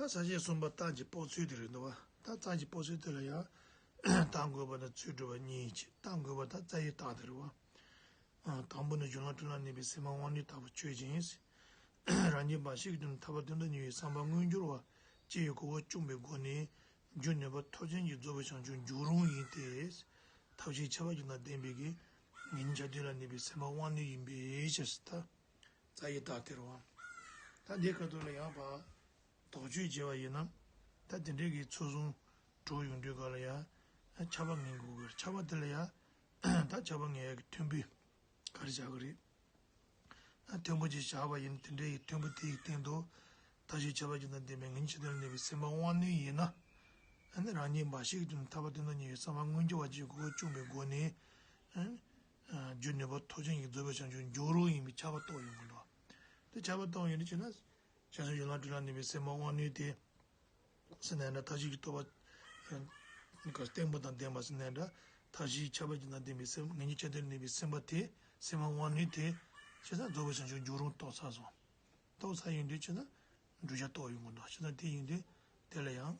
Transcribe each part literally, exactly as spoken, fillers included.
ས་བཅད་གསུམ་པ་རྟགས་ཀྱི་དཔག་ཚུལ་དེ་རེད་འདུག་བ། ད་རྟགས་ཀྱི་དཔག་ཚུལ་དེ་ལ་ཡང་རྟགས་འགོད་པ་དང་ཚུལ་སྒྲུབ་པ་གཉིས་ཀྱི་རྟགས་འགོད་པ་དང་རྩ་བའི་རྟགས་དེ་རེད་བ། ཨ། དང་པོ་ནི་གཞན་ལ་འཁྲུལ་ལ་གནས་པའི་སེམས་པ་དབང་རྣོན་ལྟ་བུ་ཆོས་ཅན། རང་ཉིད་འབའ་ཞིག་གི་དོན་ཐར་པ་དོན་དུ་གཉེར་བའི་བསམ་པ་མངོན་གྱུར་བ་སྐྱེ་བའི་གོ་བ་བཅུག་པའི་སྒོ་ནས་རྒྱུ་ནུས་པ་མཐོ་ཅན་གྱིས་རྫོགས་པའི་བྱང་ཆུབ་འབྱུང་རུང་ཡིན་ཏེ། ཐབས་ཤེས་ཁྱད་པར་ཅན་དང་ལྡན་པའི་གི་ངེས་འབྱུང་ཆ་མཐུན་ལ་གནས་པའི་སེམས་པ་དབང་རྣོན་ཡིན་པའི་ཕྱིར་ཟེར། ད་རྩ་བའི་རྟགས་དེ་རེད་བ། ད་འདིའི་ཁ་ཐུག་ལ་ཡང་བ། དོགས་གཅོད་བྱས་པ་ཡིན་ན། ད་དེ་འདྲའི་གི་ཚུལ་བཟུང་འགྲོ་ཡོང་དུས་ག་ལ་ཡང་ཁྱབ་པ་ངེས་དགོས་གི། ཁྱབ་པ་དེ་ལ་ཡང་ད་ཁྱབ་པ་ངེས་ཡག་གི་མཐུན་དཔེ་ག་རེ་བྱ་གི་རེད། མཐུན་པོ་ཅིག་བཞག་པ་ཡིན་དེ་འདྲའི་ཡི་མཐུན་པོ་དེ་ཡི་སྟེང་དུ་ཐབས་ཤེས་ཁྱད་པར་ཅན་དང་ལྡན་པའི་ངེས་འབྱུང་ཆ་མཐུན་ལ་གནས་པའི་སེམས་པ་དབང་རྣོན་ཡིན་ན། ཨ་ནི་རང་ཉིད་འབའ་ཞིག་གི་དོན་ཐར་པ་དོན་དུ་གཉེར་བའི་བསམ་པ་མངོན་གྱུར་བ་ཅིག་གོ་བ་བཅུག་པའི་སྒོ་ནས། ཨ། རྒྱུ་ནུས་པ་མཐོ་ཅན་གྱིས་རྫོགས་པའི་བྱང་ཆུབ་འབྱུང་རུང་ཡིན་པའི་ཁྱབ་པ་རྟོགས་ཡོང་གི་འདུག་དེ་ཁྱབ་པ་རྟོགས་ཡོང་དུས་ཅི་ན། བྱང་སེམས་གཞན་ལ་འཁྲུལ་ལ་གནས་པའི་སེམས་པ་དབང་རྣོན་དེ། ཟེར་ནའི་འདྲ་ཐབས་ཤེས་ཀྱི་རྟོགས་པ། ཨ། བརྟན་པོ་དང་ལྡན་པ་ཟེར་ནའི་འདྲ། ཐབས་ཤེས་ཁྱད་པར་ཅན་དང་ལྡན་པའི་སེམས་ངེས་འབྱུང་ཆ་མཐུན་ལ་གནས་པའི་སེམས་པ་དེ་སེམས་པ་དབང་རྣོན་དེ། བྱས་ཙང་རྫོགས་པའི་བྱང་ཆུབ་འབྱུང་རུང་རྟོགས་ཚར་སོང་། རྟོགས་ཚར་ཡོང་དུས་ཅི་ན། བསྒྲུབ་བྱ་རྟོགས་ཡོང་གི་འདུག་བྱས་ཙང་དེ་ཡིན་དུས་དེ་ལ་ཡང་།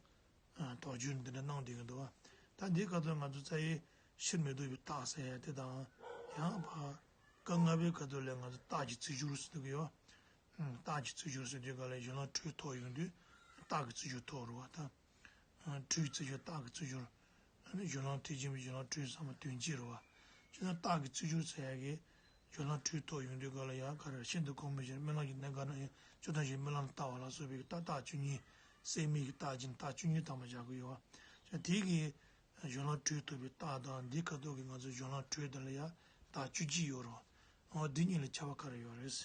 ཨ། དོགས་གཅོད་འདི་འདྲ་གནང་བསྡད་ཀྱི་འདུག་བ། ད་འདིའི་སྐབས་སུ་ང་ཚོ་རྩ་བའི་ཕྱིར་མི་ལྡོག་པའི་རྟགས་ཟེར་ཡ་དེ་དང་། ཡང་ཕ། སྐབས་ལྔ་པའི་སྐབས་སུ་ལ་ང་ཚོ་རྟགས་ཀྱི་རྩིས་སྦྱོར་ཟེར་གྱི་ཡོད། ཨ། རྟགས་ཀྱི་རྩིས་སྦྱོར་ཟེར་དུས་ག་ལ་གཞན་ལ་འཁྲུལ་ཐོབ་ཡོང་དུས་རྟགས་ཀྱི་རྩིས་སྦྱོར་ཐོབ་རེད་བ་ད། ཨ། འཁྲུལ་གྱི་རྩིས་སྦྱོར་རྟགས་ཀྱི་རྩིས་སྦྱོར། ཨ་ནི་གཞན་ལ་ཐེག་ཆེན་པོའི་གཞན་ལ་འཁྲུལ་ཟེར་མ་དོན་གཅིག་རེད་བ། བྱས་ན་རྟགས་ཀྱི་རྩིས་སྦྱོར་ཟེར་ཡ་གི། གཞན་ལ་འཁྲུལ་ཐོབ་ཡོང་དུས་ག་ལ་ཡང་ག་རེ་ཤིན་ཏུ་གོང་མའི་ཕྱིར་རྨི་ལམ་གྱི་གནས་སྐབས་ན་ཡང་ཆོས་ཐམས་ཅད་རྨི་ལམ་ལྟ་བ་ལ་སོགས་པའི་རྟགས་རྟགས་བཅུ་གཉིས། སྲེད་མེད་ཀྱི་རྟགས་ཀྱི་རྟགས་བཅུ་གཉིས་ཐམ་པ་བཞག་གི་ཡོད་བ། བྱས་ན་དེ་གི། གཞན་ལ་འཁྲུལ་ཐོབ་པའི་རྟགས་དང་འདི་ཁ་ཐུག་གི་ང་ཚོ་གཞན་ལ་འཁྲུལ་དེ་ལ་ཡང་རྟགས་བཅུ་གཅིག་ཡོད་རེད་བ། འོ་འདི་གཉིས་ལ་ཁྱད་པར་ག་རེ་ཡོད་རེད།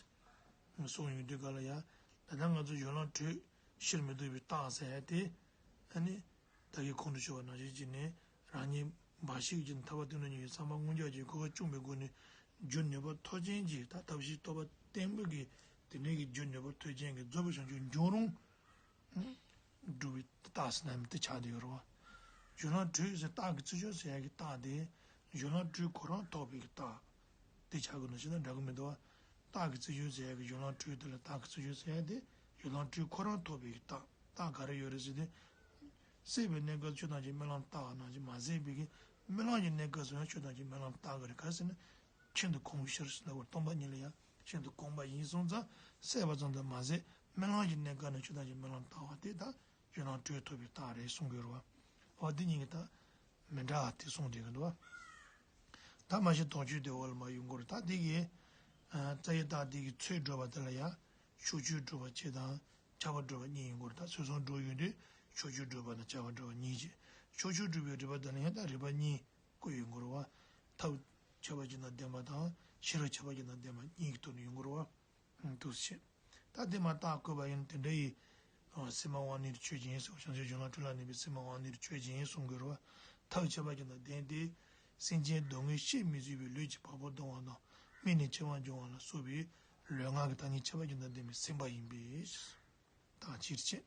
གསུངས་ཡོང་དུས་ག་ལ་ཡང་ད་ལྟ་ང་ཚོ་གཞན་ལ་འཁྲུལ་ཕྱིར་མི་ལྡོག་པའི་རྟགས་ཟེར་ཡ་དེ། ཨ་ནི། ད་གིན་གོང་དུ་ཞུས་པ་ནང་བཞིན་བྱས་ནས་རང་ཉིད་འབའ་ཞིག་གི་ཐར་པ་དོན་དུ་གཉེར་བའི་བསམ་པ་མངོན་གྱུར་ཅན་གྱིས་གོ་བ་བཅུག་པའི་སྒོ་ནས་རྒྱུ་ནུས་པ་མཐོ་ཅན་གྱིས་ད་ཐབས་ཤེས་རྟོགས་པ་བརྟན་པོ་གིས་དེ་འདྲའི་གི་རྒྱུ་ནུས་པ་མཐོ་ཅན་གྱིས་རྫོགས་པའི་བྱང་ཆུབ་འབྱུང་རུང་སྒྲུབ་པའི་རྟགས་ཟེར་ན་དེ་ཆགས་བསྡད་ཡོད་རེད་བ། གཞན་ལ་འཁྲུལ་ཟེར་རྟགས་ཀྱི་རྩིས་སྦྱོར་ཟེར་ཡ་གི་རྟགས་དེ་གཞན་ལ་འཁྲུལ་ཁོ་རང་རྟོགས་པའི་གི་རྟགས། དེ་ཆགས་དགོས་ན་ཞེ་ན་འདྲ་གི་མི་འདུག་བ། རྟགས་ཀྱི་རྩིས་སྦྱོར་ཟེར་ཡ་གི་གཞན་ལ་འཁྲུལ་དེ་ལ་རྟགས་ཀྱི་རྩིས་སྦྱོར་ཟེར་ཡ་དེ་གཞན་ལ་འཁྲུལ་ཁོ་རང་རྟོགས་པའི་གི་རྟགས། རྟགས་ག་རེ་ཡོད་རེད་ཟེར་དུས། སྲེད་པའི་གནས་སྐབས་ཆོས་ཐམས་ཅད་རྨི་ལམ་ལྟ་བ་ནང་བཞིན་མ་ཟད་པའི་གི་རྨི་ལམ་གྱི་གནས་སྐབས་སུ་ཡང་ཆོས་ཐམས་ཅད་རྨི་ལམ་ལྟ་གི་རེད། ག་རེ་ཟེར་ན། ཤིན་ཏུ་གོང་མའི་ཕྱིར་ཟེར་ལབ་པར་སྟོང་པ་ཉིད་ལ་ཡང་ཤིན་ཏུ་གོང་མ་ཡིན་སོང་ཙང་སྲེད་པ་ཙམ་དུ་མ་ཟད་རྨི་ལམ་གྱི་གནས་སྐབས་ནས་ཆོས་ཐམས་ཅད་རྨི་ལམ་ལྟ་བ་དེ་དག་གཞན་ལ་འཁྲུལ་ཐོབ་པའི་རྟགས་རེད་གསུང་གི་ཡོད་རེད་བ། འོ་དེ་གཉིས་ཀྱི་རྟགས་མི་འདྲ་བ་དེ་གསུངས་བསྡད་ཀྱི་འདུག་བ། ད་མ་གཞི་དོགས་གཅོད་དེ་འོག་ལ་མར་ཡོང་གི་རེད། ད་དེ་གི་ཨ་རྩ་བའི་རྟགས་དེ་གི་ཚུལ་སྒྲུབ་པ་དེ་ལ་ཡང་ཕྱོགས་ཆོས་སྒྲུབ་པ་གཅིག་དང་ཁྱབ་པ་སྒྲུབ་པ་གཉིས་ཡོང་གི་རེད། ད་ཚུལ་གསུམ་སྒྲུབ་ཡོང་དུས་ཕྱོགས་ཆོས་སྒྲུབ་པ་དང་ཁྱབ་པ་སྒྲུབ་པ་གཉིས་བྱས། ཕྱོགས་ཆོས་སྒྲུབ་པའི་རིགས་པ་དེ་ལ་ཡང་ད་རིགས་པ་གཉིས་བཀོད་ཡོང་གི་རེད་བ། ཐབས་ཁྱད་པར་ཅན་དང་ལྡན་པ་དང་ཤེས་རབ་ཁྱད་པར་ཅན་དང་ལྡན་པ་གཉིས་ཀྱི་ཐོག་ནས་ཡོང་གི་རེད་བ། འདུག་སེ་བྱས། ད་དེ་མ་རྟགས་བཀོད་པ་ཡིན་དེ་འདྲ་ཡི། ཨ། སེམས་པ་དབང་རྣོན་ཆོས་ཅན་ཟེར་བ་བྱང་ཆུབ་གཞན་ལ་འཁྲུལ་ལ་གནས་པའི་སེམས་པ་དབང་རྣོན་ཆོས་ཅན་གསུང་དགོས་རེད་བ། ཐབས་ཁྱད་པར་ཅན་དང་ལྡན་ཏེ། སེམས་ཅན་སྡུག་བསྔལ་བཤད་མི་ཚུགས་པའི་ལུས་ཀྱི་བ་སྤུ་ལྡང་བ་དང་སྨིན་ནས་འཆི་བ་འབྱུང་བ་ལ་སོགས་པའི་ལུས་ངག་གི་ཐ་སྙད་ཁྱད་པར་ཅན་དང་ལྡན་པའི་སེམས་པ་ཡིན་པས། དང་ཕྱིར་ཕྱིན།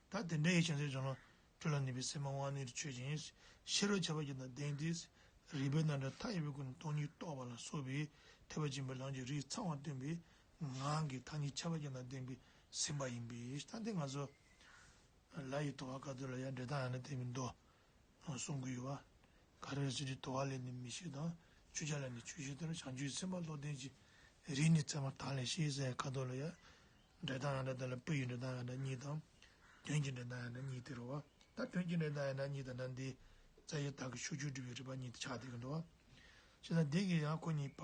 ད་དེ་འདྲ་ཡི་བྱང་སེམས་བྱང་ལམ་འཁྲུལ་ལ་གནས་པའི་སེམས་པ་དབང་རྣོན་ཆོས་ཅན། ཤེས་རབ་ཁྱད་པར་ཅན་དང་ལྡན་ཏེ། རིགས་པའི་རྣམ་གྲངས་མཐའ་ཡས་པའི་སྒོ་ནས་སྟོང་ཉིད་རྟོགས་པ་ལ་སོགས་པའི་ཐེག་པ་ཆེན་པོའི་ལམ་གྱི་རིགས་ཚང་བ་སྟོན་པའི་ངག་གི་ཐ་སྙད་ཁྱད་པར་ཅན་དང་ལྡན་པའི་སེམས་པ་ཡིན་པས། ད་འདི་ང་ཚོ་ལ་ཡི་དོ་ཧ་ཀ་ཏུ་ལ་ཡང་འགྲེལ་དང་ཡང་ན་བསྟན་པའི་མདོ་གསུང་གི་ཡོད་བ། ག་རེ་ཟེར་དུས་དོ་ཧ་ལས་ནི་མི་ཤེས་དང་ཆོས་ཅན་ལས་ནི་ཆོས་ཤེས་ལྟར་བྱང་ཆུབ་སེམས་དཔའ་བློ་ལྡན་གྱི་རིགས་ནི་ཚད་མ་དག་ལས་ཤེས་ཟེར་ཡ་ཁ་ཐོག་ལ་ཡ། འགྲེལ་དང་ཡང་འགྲེལ་དག་ལ་སྤུ་ཡི་འགྲེལ་དང་ཡང་འགྲེལ་གཉིས་དང་། དོན་གྱི་འགྲེལ་དང་ཡང་འགྲེལ་གཉིས་དེ་རེད་བ། ད་དོན་གྱི་འགྲེལ་དང་ཡང་འགྲེལ་གཉིས་དང་ན་འདི་རྩ་བའི་རྟགས་ཀྱི་ཕྱོགས་ཆོས་སྒྲུབ་པའི་རིགས་པ་གཉིས་དེ་ཆགས་བསྡད་ཀྱི་འདུག་བ། བྱས་ཙང་འདི་གི་ཡང་ཁོ་གཉིས་པ་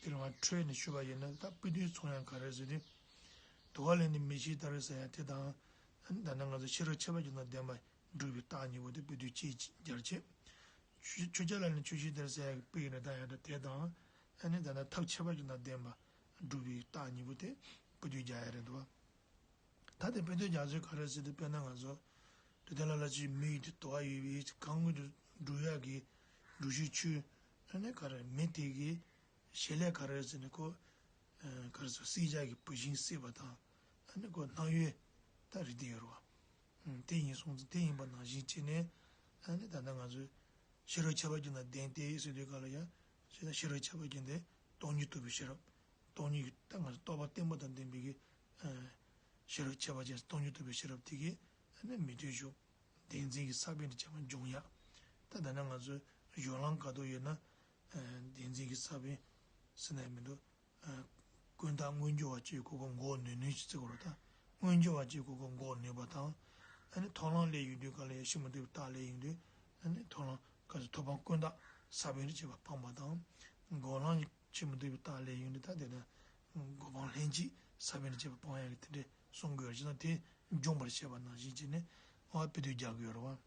དེ་ལ་ང་འཕྲོས་ནས་ཞུས་པ་ཡིན་ན་ད་སྤུ་དུས་ཚོ་ཡང་ག་རེ་ཟེར་དུས། དོ་ཧ་ལས་ནི་མི་ཤེས་ལྟར་ཟེར་ཡ་དེ་དང་། ད་ནི་ང་ཚོ་ཤེས་རབ་ཁྱད་པར་ཅན་དང་ལྡན་པ། སྒྲུབ་པའི་རྟགས་གཉིས་པོ་དེ་སྤུ་དུས་གཅིག་སྦྱར་བྱས། ཆོས་ཆོས་ཅན་ལ་ནི་ཆོས་ཤེས་ལྟར་ཟེར་ཡག་གི་སྤུ་ཡི་རེ་ད་ཡང་འདྲ་དེ་དང་། ཨ་ནི་ད་ལྟ་ཐབས་ཁྱད་པར་ཅན་དང་ལྡན་པ་སྒྲུབ་པའི་རྟགས་གཉིས་པོ་དེ་སྤུ་དུས་སྦྱར་ཡ་རེད་འདུག་བ། ད་དེ་སྤུ་དུས་སྦྱར་ཚུལ་ག་རེ་ཟེར་དུས་དཔེར་ན་ང་ཚོ་དུས་དེ་ལ་ལ་ཅིག་མི་ཡི་དེ་དོ་བ་ཡོད་པའི་གང་མི་དུ་སྒྲུབ་ཡག་གི་སྒྲུབ་བྱའི་ཆོས། ཨ་ནི་ག་རེ་མི་དེ་གི་བྱེད་ལས་ག་རེ་ཟེར་ནས་ཁོ། ཨ། ག་རེ་ཟེར་སྲེག་བྱ་གི་བུད་ཤིང་བསྲེགས་པ་དང་། ཨ་ནི་ཁོ་སྣང་ཡུལ་ད་རིགས་དེ་ཡོད་རེད་བ། ཨ། དེ་ཡིན་སོང་ཙང་དེ་ཡིན་པ་ནང་བཞིན་བྱས་ནས། ཨ་ནི་ད་ལྟ་ང་ཚོས་ཤེས་རབ་ཁྱད་པར་ཅན་དང་ལྡན་ཏེ་ཟེར་དུས་ག་ལ་ཡང་ཤེས་ན་ཤེས་རབ་ཁྱད་པར་ཅན་དེ་སྟོང་ཉིད་རྟོགས་པའི་ཤེས་རབ། སྟོང་ཉིད་ཀྱི་ད་ང་ཚོ་རྟོགས་པ་བརྟན་པོ་དང་ལྡན་པའི་གི། ཨ། ཤེས་རབ་ཁྱད་པར་ཅན་སྟོང་ཉིད་རྟོགས་པའི་ཤེས་རབ་དེ་གིས། ཨ་ནི་མི་མཐུན་ཕྱོགས། བདེན་འཛིན་གྱི་ས་བོན་དེ་བྱས་པ་འབྱུང་ཡ། ད་ད་ནི་ང་ཚོ་གཞུང་ལམ་ག་དུས་ཡོད་ན། བདེན་འཛིན་གྱི་ས་བོན་ཟེར་ན་མི་འདུག་ཀུན་བཏགས་མངོན་གྱུར་བ་གཅིག་གོ་གོ་འགོག་ནུས་ནུས་ཀྱི་ཚིག་གོ་རོ། ད་མངོན་གྱུར་བ་གཅིག་གོ་གོ་འགོག་ནུས་པ་དང་། ཨ་ནི་མཐོང་ལམ་སླེབས་ཡོང་དུས་ག་ལ་ཡ་ཕྱི་མ་འདུས་པའི་རྟགས་སླེབས་ཡོང་དུས། ཨ་ནི་མཐོང་ལམ་ག་ཚོད་ཐོབ་དཔང་ཀུན་བཏགས་ས་བོན་དུ་བྱས་པ་སྤངས་པ་དང་། འགོག་ལམ་ཕྱི་མ་འདུས་པའི་རྟགས་སླེབས་ཡོང་དུས། ད་དེ་ནི་འགོག་སྤང་ལྷན་ཅིག་ས་བོན་དུ་བྱས་པ་སྤང་ཡ་གི་དེ་འདྲའི་གསུང་དགོས་རེད། ཅེ་ན་དེ་འབྱུང་བར་བྱེད་པ་ནང་བཞིན་བྱས་ནས་ཨ་དཔེ་དེ་རྒྱག་གི་ཡོད་རེད་བ།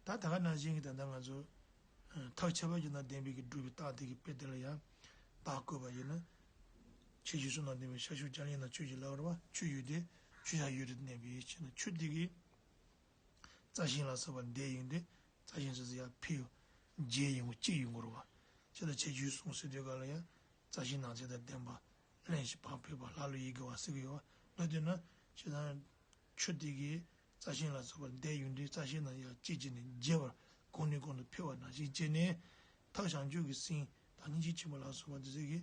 ད་ད་ག་ནང་བཞིན་གྱི་ད་ལྟ་ང་ཚོ་ཐག་ཆོད་པ་ཡིན་ན་བདེན་པའི་གི་སྒྲུབ་པའི་རྟགས་དེ་གི་དཔེ་དེ་ལ་ཡང་རྟགས་བཀོད་པ་ཡིན་ན། ཁྱད་ཆོས་གསུམ་དང་ལྡན་པའི་ཤར་ཕྱོགས་རྒྱ་གླིང་ན་ཆོས་ཀྱི་ལ་བར་བ་ཆོས་ཡོད་དེ། ཆོས་བཞག་ཡོད་དེ་གནས་པའི་ཕྱིར་ན། ཆོས་དེ་གི་རྩ་ཤིང་ལ་སོགས་པ་འདས་ཡོང་དུས། རྩ་ཤིང་ཟེར་ཡ་འཕེལ་བ་རྒྱས་ཡོང་བ་སྐྱེ་ཡོང་གི་རེད་བ། ཅེ་ན་ཁྱད་ཆོས་གསུམ་ཟེར་དུས་ག་ལ་ཡང་རྩ་ཤིང་ནགས་ཚལ་དང་ལྡན་པ། རླན་ཞིང་བག་ཕེབས་པ། ལྷ་ཀླུ་ཡི་དགེ་བ་ཟེར་གི་ཡོད་བ། ལ་དེ་ན་ཅེ་ན། ཆོས་དེ་གི་རྩ་ཤིང་ལ་སོགས་པ་འདས་ཡོང་དུས། རྩ་ཤིང་ནང་ཡར་སྐྱེས་བྱས་ནས་རྒྱས་པར་གོང་ནས་གོང་དུ་འཕེལ་བ་ནང་བཞིན་བྱས་ནས། ཐབས་བྱང་ཆུབ་ཀྱི་སེམས་དང་སྙིང་རྗེ་ཆེན་པོ་ལ་སོགས་པ་དེ་ཚོ་གི་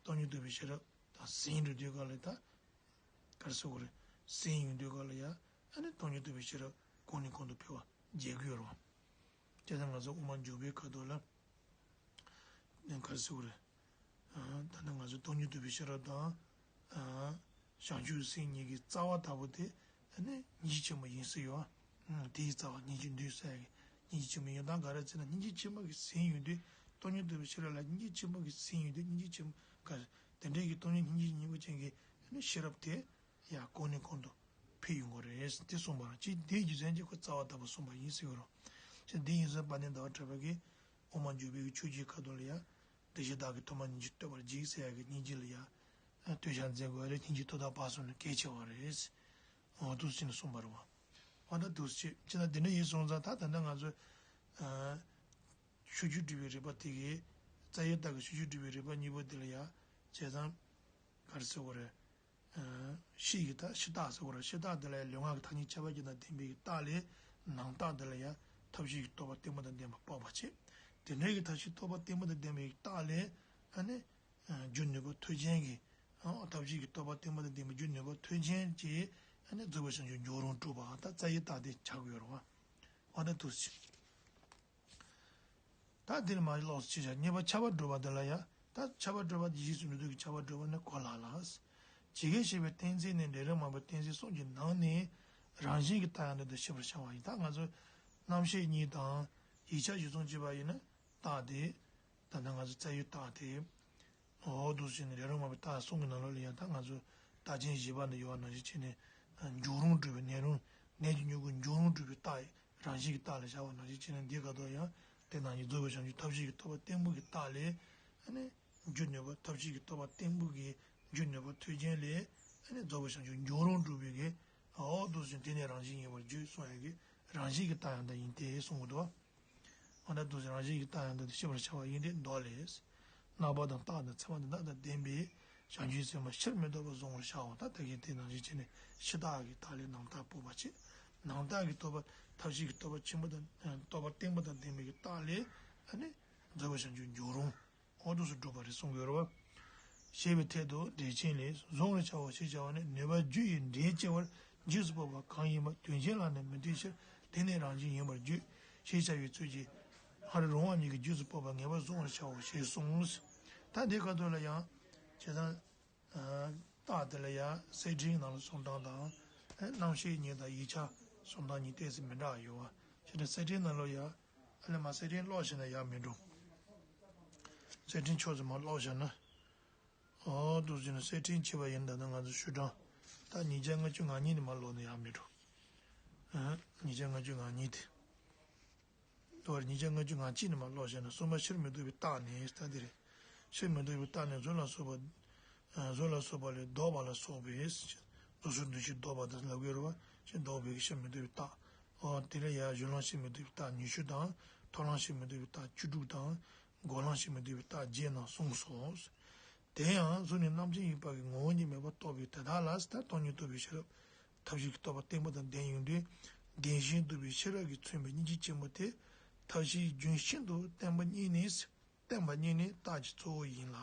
སྟོང་ཉིད་རྟོགས་པའི་ཤེས་རབ་དང་ཟིན་འགྲོ་དུས་ག་ལ་ད་ག་རེ་ཟེར་དགོས་རེད། ཟིན་ཡོང་དུས་ག་ལ་ཡ་ཨ་ནི་སྟོང་ཉིད་རྟོགས་པའི་ཤེས་རབ་གོང་ནས་གོང་དུ་འཕེལ་བ་རྒྱས་ཀྱི་ཡོད་རེད་བ། དེ་ལྟར་ང་ཚོ་དབུ་མ་འཇུག་པའི་ཁ་ཐོག་ལ། ག་རེ་ཟེར་དགོས་རེད། ད་ནི་ང་ཚོ་སྟོང་ཉིད་རྟོགས་པའི་ཤེས་རབ་དང་། བྱང་ཆུབ་སེམས་གཉིས་ཀྱི་རྩ་བ་ལྟ་བུ་དེ་ནི་སྙིང་རྗེ་ཆེན་པོ་ཡིན་ཟེར་ཡོད། དེའི་རྩ་བ་སྙིང་རྗེ་འདུས་ཟེར་ཡ་གི་སྙིང་རྗེ་ཆེན་པོ་ཡིན། ད་ག་རེ་ཟེར་ན་སྙིང་རྗེ་ཆེན་པོ་གི་ཟིན་ཡོང་དུས། སྟོང་ཉིད་རྟོགས་པའི་ཤེས་རབ་ལ་སྙིང་རྗེ་ཆེན་པོ་གི་ཟིན་ཡོང་དུས། སྙིང་རྗེ་ཆེན་པོ་ག་རེ། དེ་འདྲའི་གི་སྟོང་ཉིད་སྙིང་རྗེ་སྙིང་པོ་ཅན་གྱི་ནི་ཤེས་རབ་དེ་ཡང་གོང་ནས་གོང་དུ་འཕེལ་ཡོང་གི་རེད་དེ་གསུངས་པ་རེད། ཅེས་དེའི་རྒྱུ་མཚན་གྱིས་ཁོ་རྩ་བ་ལྟ་བུ་གསུངས་པ་ཡིན་ཟེར་གི་རེད། ཅེས་འདི་ཡིན་ཟེར་དཔལ་ལྡན་ཟླ་བ་གྲགས་པ་གིས་དབུ་མ་འཇུག་པའི་ཆོས་ཀྱི་ཁ་ཐོག་ལ་ཡང་། བདེ་གཤེགས་བདག་གིས་ཐོག་མར་སྙིང་རྗེ་བསྟོད་པར་བགྱི་ཟེར་ཡ་གི་སྙིང་རྗེ་ལ་ཡང་བསྟོད་བྱ་མཛད་དགོས་རེད། སྙིང་རྗེ་བསྟོད་བདག་དཔག་བསམ་ནི་གལ་ཆེ་བ་རེད། འོ་འདུག་ཟེར་ནས་གསུངས་པ་རེད་བ། འོ་ད་འདུག་ཟེར་ཅེ་ན་འདི་འདྲ་ཡིན་སོང་ཙང་། ད་ད་ལྟ་ང་ཚོ་ཕྱོགས་ཆོས་སྒྲུབ་པའི་རིགས་པ་དེ་གའི། རྩ་བའི་རྟགས་ཀྱི་ཕྱོགས་ཆོས་སྒྲུབ་པའི་རིགས་པ་གཉིས་པོ་དེ་ལ་ཡང་བྱས་ཙང་། ག་རེ་ཟེར་དགོས་རེད། ཕྱི་ཡི་རྟགས། ཕྱི་རྟགས་ཟེར་དགོས་རེད། ཕྱི་རྟགས་དེ་ལ་ཡང་ལུས་ངག་གི་ཐ་སྙད་ཁྱད་པར་གྱི་དང་ལྡན་པའི་རྟགས་ལས། ནང་རྟགས་དེ་ལ་ཡང་ཐབས་ཤེས་ཀྱི་རྟོག་པ་བརྟན་པོ་དང་ལྡན་པ་དཔོག་པ་བྱེད། དེ་འདྲའི་གི་ཐབས་ཤེས་རྟོག་པ་བརྟན་པོ་དང་ལྡན་པའི་རྟགས་ལས། ཨ་ནི་རྒྱུ་ནུས་པ་མཐུ་ཅན་གྱི། ཐབས་ཤེས་ཀྱི་རྟོག་པ་བརྟན་པོ་དང་ལྡན་པའི་རྒྱུ་ནུས་པ་མཐུ་ཅན་གྱི། ཨ་ནི་རྫོགས་པའི་བྱང་ཆུབ་འཇུག་རུང་སྒྲུབ་པ། ད་རྩ་བའི་རྟགས་དེ་ཆགས་ཀྱི་ཡོད་རེད་བ། འོ་ད་འདུག་ཟེར། ད་འདིར་མ་ལོགས་སུ་ཅི་བྱ། གཉིས་པ་ཁྱབ་པ་སྒྲུབ་པ་འདི་ལ་ཡང་། ད་ཁྱབ་པ་སྒྲུབ་པ་འདི་རྗེས་སུ་མི་ལྡོག་གི་ཁྱབ་པ་སྒྲུབ་པ་ནི་གོ་སླ་ལ། ཇི་སྐད་བཤད་པའི་གཏན་ཚིགས་ནི་འབྲས་རིགས་མང་པོའི་གཏན་ཚིགས་གསུམ་གྱི་ནང་ནས་རང་བཞིན་གྱི་རྟགས་ཡང་དག་ཏུ་ཤེས་པར་བྱ་བ་ཡིན། ད་ང་ཚོ་རྣམ་ཤེས་གཉིས་དང་ཡིག་ཆ་གཞིར་བཟུང་བྱས་པ་ཡིན་ན། རྟགས་དེ། ད་ནི་ང་ཚོ་རྩ་བའི་རྟགས་དེ། འོ་འདུག་ཟེར་ནས་འབྲས་རིགས་མང་པོའི་རྟགས་གསུམ་གྱི་ནང་ལོགས་ལ་ཡང་། ད་ང་ཚོ་རྟགས་ཅན་བཞི་པ་འདི་ཡོད་པ་ནང་བཞིན་བྱས་ནས། འཇུག་རུང་སྒྲུབ་པའི་ནད་རུང་། ནད་ཀྱི་མྱུ་གུ་འཇུག་རུང་སྒྲུབ་པའི་རྟགས། རང་བཞིན་གྱི་རྟགས་ལ་བཞག་པ་ནང་བཞིན་བྱས་ནས། འདི་ག་དོ་ཡང་དེ་ནང་བཞིན་རྫོགས་པའི་བྱང་ཆུབ་ཐབས་ཤེས་ཀྱི་རྟོག་པ་བརྟན་པོ་གི་རྟགས་ལས། ཨ་ནི་རྒྱུ་ནུས་པ། ཐབས་ཤེས་ཀྱི་རྟོག་པ་བརྟན་པོ་གི་རྒྱུ་ནུས་པ་མཐུ་ཅན་ལས། ཨ་ནི་རྫོགས་པའི་བྱང་ཆུབ་འཇུག་རུང་སྒྲུབ་པའི་གི། འོ་འདུག་ཟེར་དེ་ནི་རང་བཞིན་ཡིན་པར་བརྗོད་གསུང་ཡ་གི་རང་བཞིན་གྱི་རྟགས་ཡང་དག་ཡིན་ཏེ་གསུང་གི་འདུག་འོ་ན་འདུག་ཟེར་རང་བཞིན་གྱི་རྟགས་ཡང་དག་ཏུ་ཤེས་པར་བྱ་བ་ཡིན་ཏེ། མདོ་ལས། རྣམ་པ་དང་རྟགས་དང་མཚན་མ་དང་རྣམ་དག་ལྡན་པའི་བྱང་ཆུབ་སེམས་དཔའ་ཕྱིར་མི་ལྡོག་པར་བཟུང་བར་བྱའོ། ད་ལྟ་གིན་དེ་ནང་བཞིན་བྱས་ནས་ཕྱི་རྟགས་ཀྱི་རྟགས་ལས་ནང་རྟགས་དཔོག་པ་བྱེད། ནང་རྟགས་ཀྱི་རྟོག་པ། ཐབས་ཤེས་ཀྱི་རྟོག་པ་ཆེན་པོ་དང་རྟོག་པ་བརྟན་པོ་དང་ལྡན་པའི་རྟགས་ལས། ཨ་ནི་རྫོགས་པའི་བྱང་ཆུབ་འཇུག་རུང་། འོ་འདུག་སེ་སྒྲུབ་པ་རེད་གསུང་གི་ཡོད་རེད་བ། ཞེས་པའི་ཐད་དུ་འགྲེལ་ཆེན་ལས། བཟུང་བར་བྱའོ་ཞེས་བྱ་བ་ནི། ནུས་པ་རྒྱུ་ཡི་འབྲས་སྐྱེ་བར་རྗེས་སུ་དཔོག་པ་གང་ཡིན་པ། དོན་གཞན་ལ་ནི་མི་ལྟོས་ཕྱིར། དེ་ནི་རང་བཞིན་ཡིན་པར་བརྗོད། ཞེས་བྱ་བའི་ཚུལ་གྱིས། སྔར་རུང་བ་གཉིས་ཀྱིས་རྗེས་སུ་དཔོག་པ་ངེས་པར་བཟུང་བར་བྱའོ་ཞེས་གསུངས། ད་འདི་ཁ་ཐོག་ལ་ཡང་། བྱས་ཙང་། རྟགས་དེ་ལ་ཡང་གསེར་ཕྲེང་ནང་ལ་གསུང་སྟངས་དང་། རྣམ་ཤེས་གཉིས་དང་ཡིག་ཆ་གསུང་སྟངས་གཉིས་ཏོག་ཙམ་མི་འདྲ་བ་ཡོད་བ། བྱས་ཙང་གསེར་ཕྲེང་ནང་ལོགས་ཡང་། ཨ་ལས་མ་གསེར་ཕྲེང་ཀློག་བྱས་ན་ཡག་མི་འགྲོ། གསེར་ཕྲེང་ཕྱོགས་སུ་མར་ཀློག་བྱས་ན། འོ་འདུག་ཟེར་ནས་གསེར་ཕྲེང་བྱས་པ་ཡིན་ན། ད་ནི་ང་ཚོ་ཤོག་གྲངས་ད་ཉིས་བརྒྱ་ལྔ་བཅུ་ང་གཉིས་ནས་མར་ཀློག་ན་ཡག་མི་འགྲོ། ཨ། ཉིས་བརྒྱ་ལྔ་བཅུ་ང་གཉིས་དེ། དོ་བར་ཉིས་བརྒྱ་ལྔ་བཅུ་ང་གཅིག་ནས་མར་ཀློག་བྱས་ན། གསུམ་པ་ཕྱིར་མི་ལྡོག་པའི་རྟགས་ནི་ད་འདི་རེད། ཕྱིར་མི་ལྡོག་པའི་རྟགས་ནི་གཟུགས་ལ་སོགས་པ། གཟུགས་ལ་སོགས་པ་ལས་ལྡོག་པ་ལ་སོགས་པས། རྫོགས་སོགས་འདུ་ཤེས་ལྡོག་པ་དང་ལབ་ཀྱི་ཡོད་རེད་བ། ཕྱིར་ལྡོག་པའི་ཕྱིར་མི་ལྡོག་པའི་རྟགས། འོ་དེ་ལ་ཡང་གཞུང་ལམ་ཕྱིར་མི་ལྡོག་པའི་རྟགས་ཉི་ཤུ་དང་། ཐོབ་ལམ་ཕྱིར་མི་ལྡོག་པའི་རྟགས་བཅུ་དྲུག་དང་། འགོག་ལམ་ཕྱིར་མི་ལྡོག་པའི་རྟགས་བརྒྱད་རྣམས་གསུངས་སོ། དེ་ཡང་གཟུགས་ནི་རྣམ་མཁྱེན་ཡིན་པ་གི་ངོ་བོ་ཉིད་མེད་པར་རྟོགས་པའི་དེ་དག་ལ། ད་སྟོང་ཉིད་རྟོགས་པའི་ཤེས་རབ་ཐབས་ཤེས་ཀྱི་རྟོག་པ་བརྟན་པོ་དང་ལྡན་ཡོང་དུས། བདེན་ཞེན་བསྡུ་བའི་ཤེས་རབ་ཀྱིས་མཚོན་པའི་སྙིང་རྗེ་ཆེན་པོ་དེ་ཐབས་ཤེས་རྒྱུན་ཤིན་ཏུ་བརྟན་པ་གཉིས་ནི། བརྟན་པ་གཉིས་ནི་རྟགས་ཀྱི་གཙོ་བོ་ཡིན་ལ།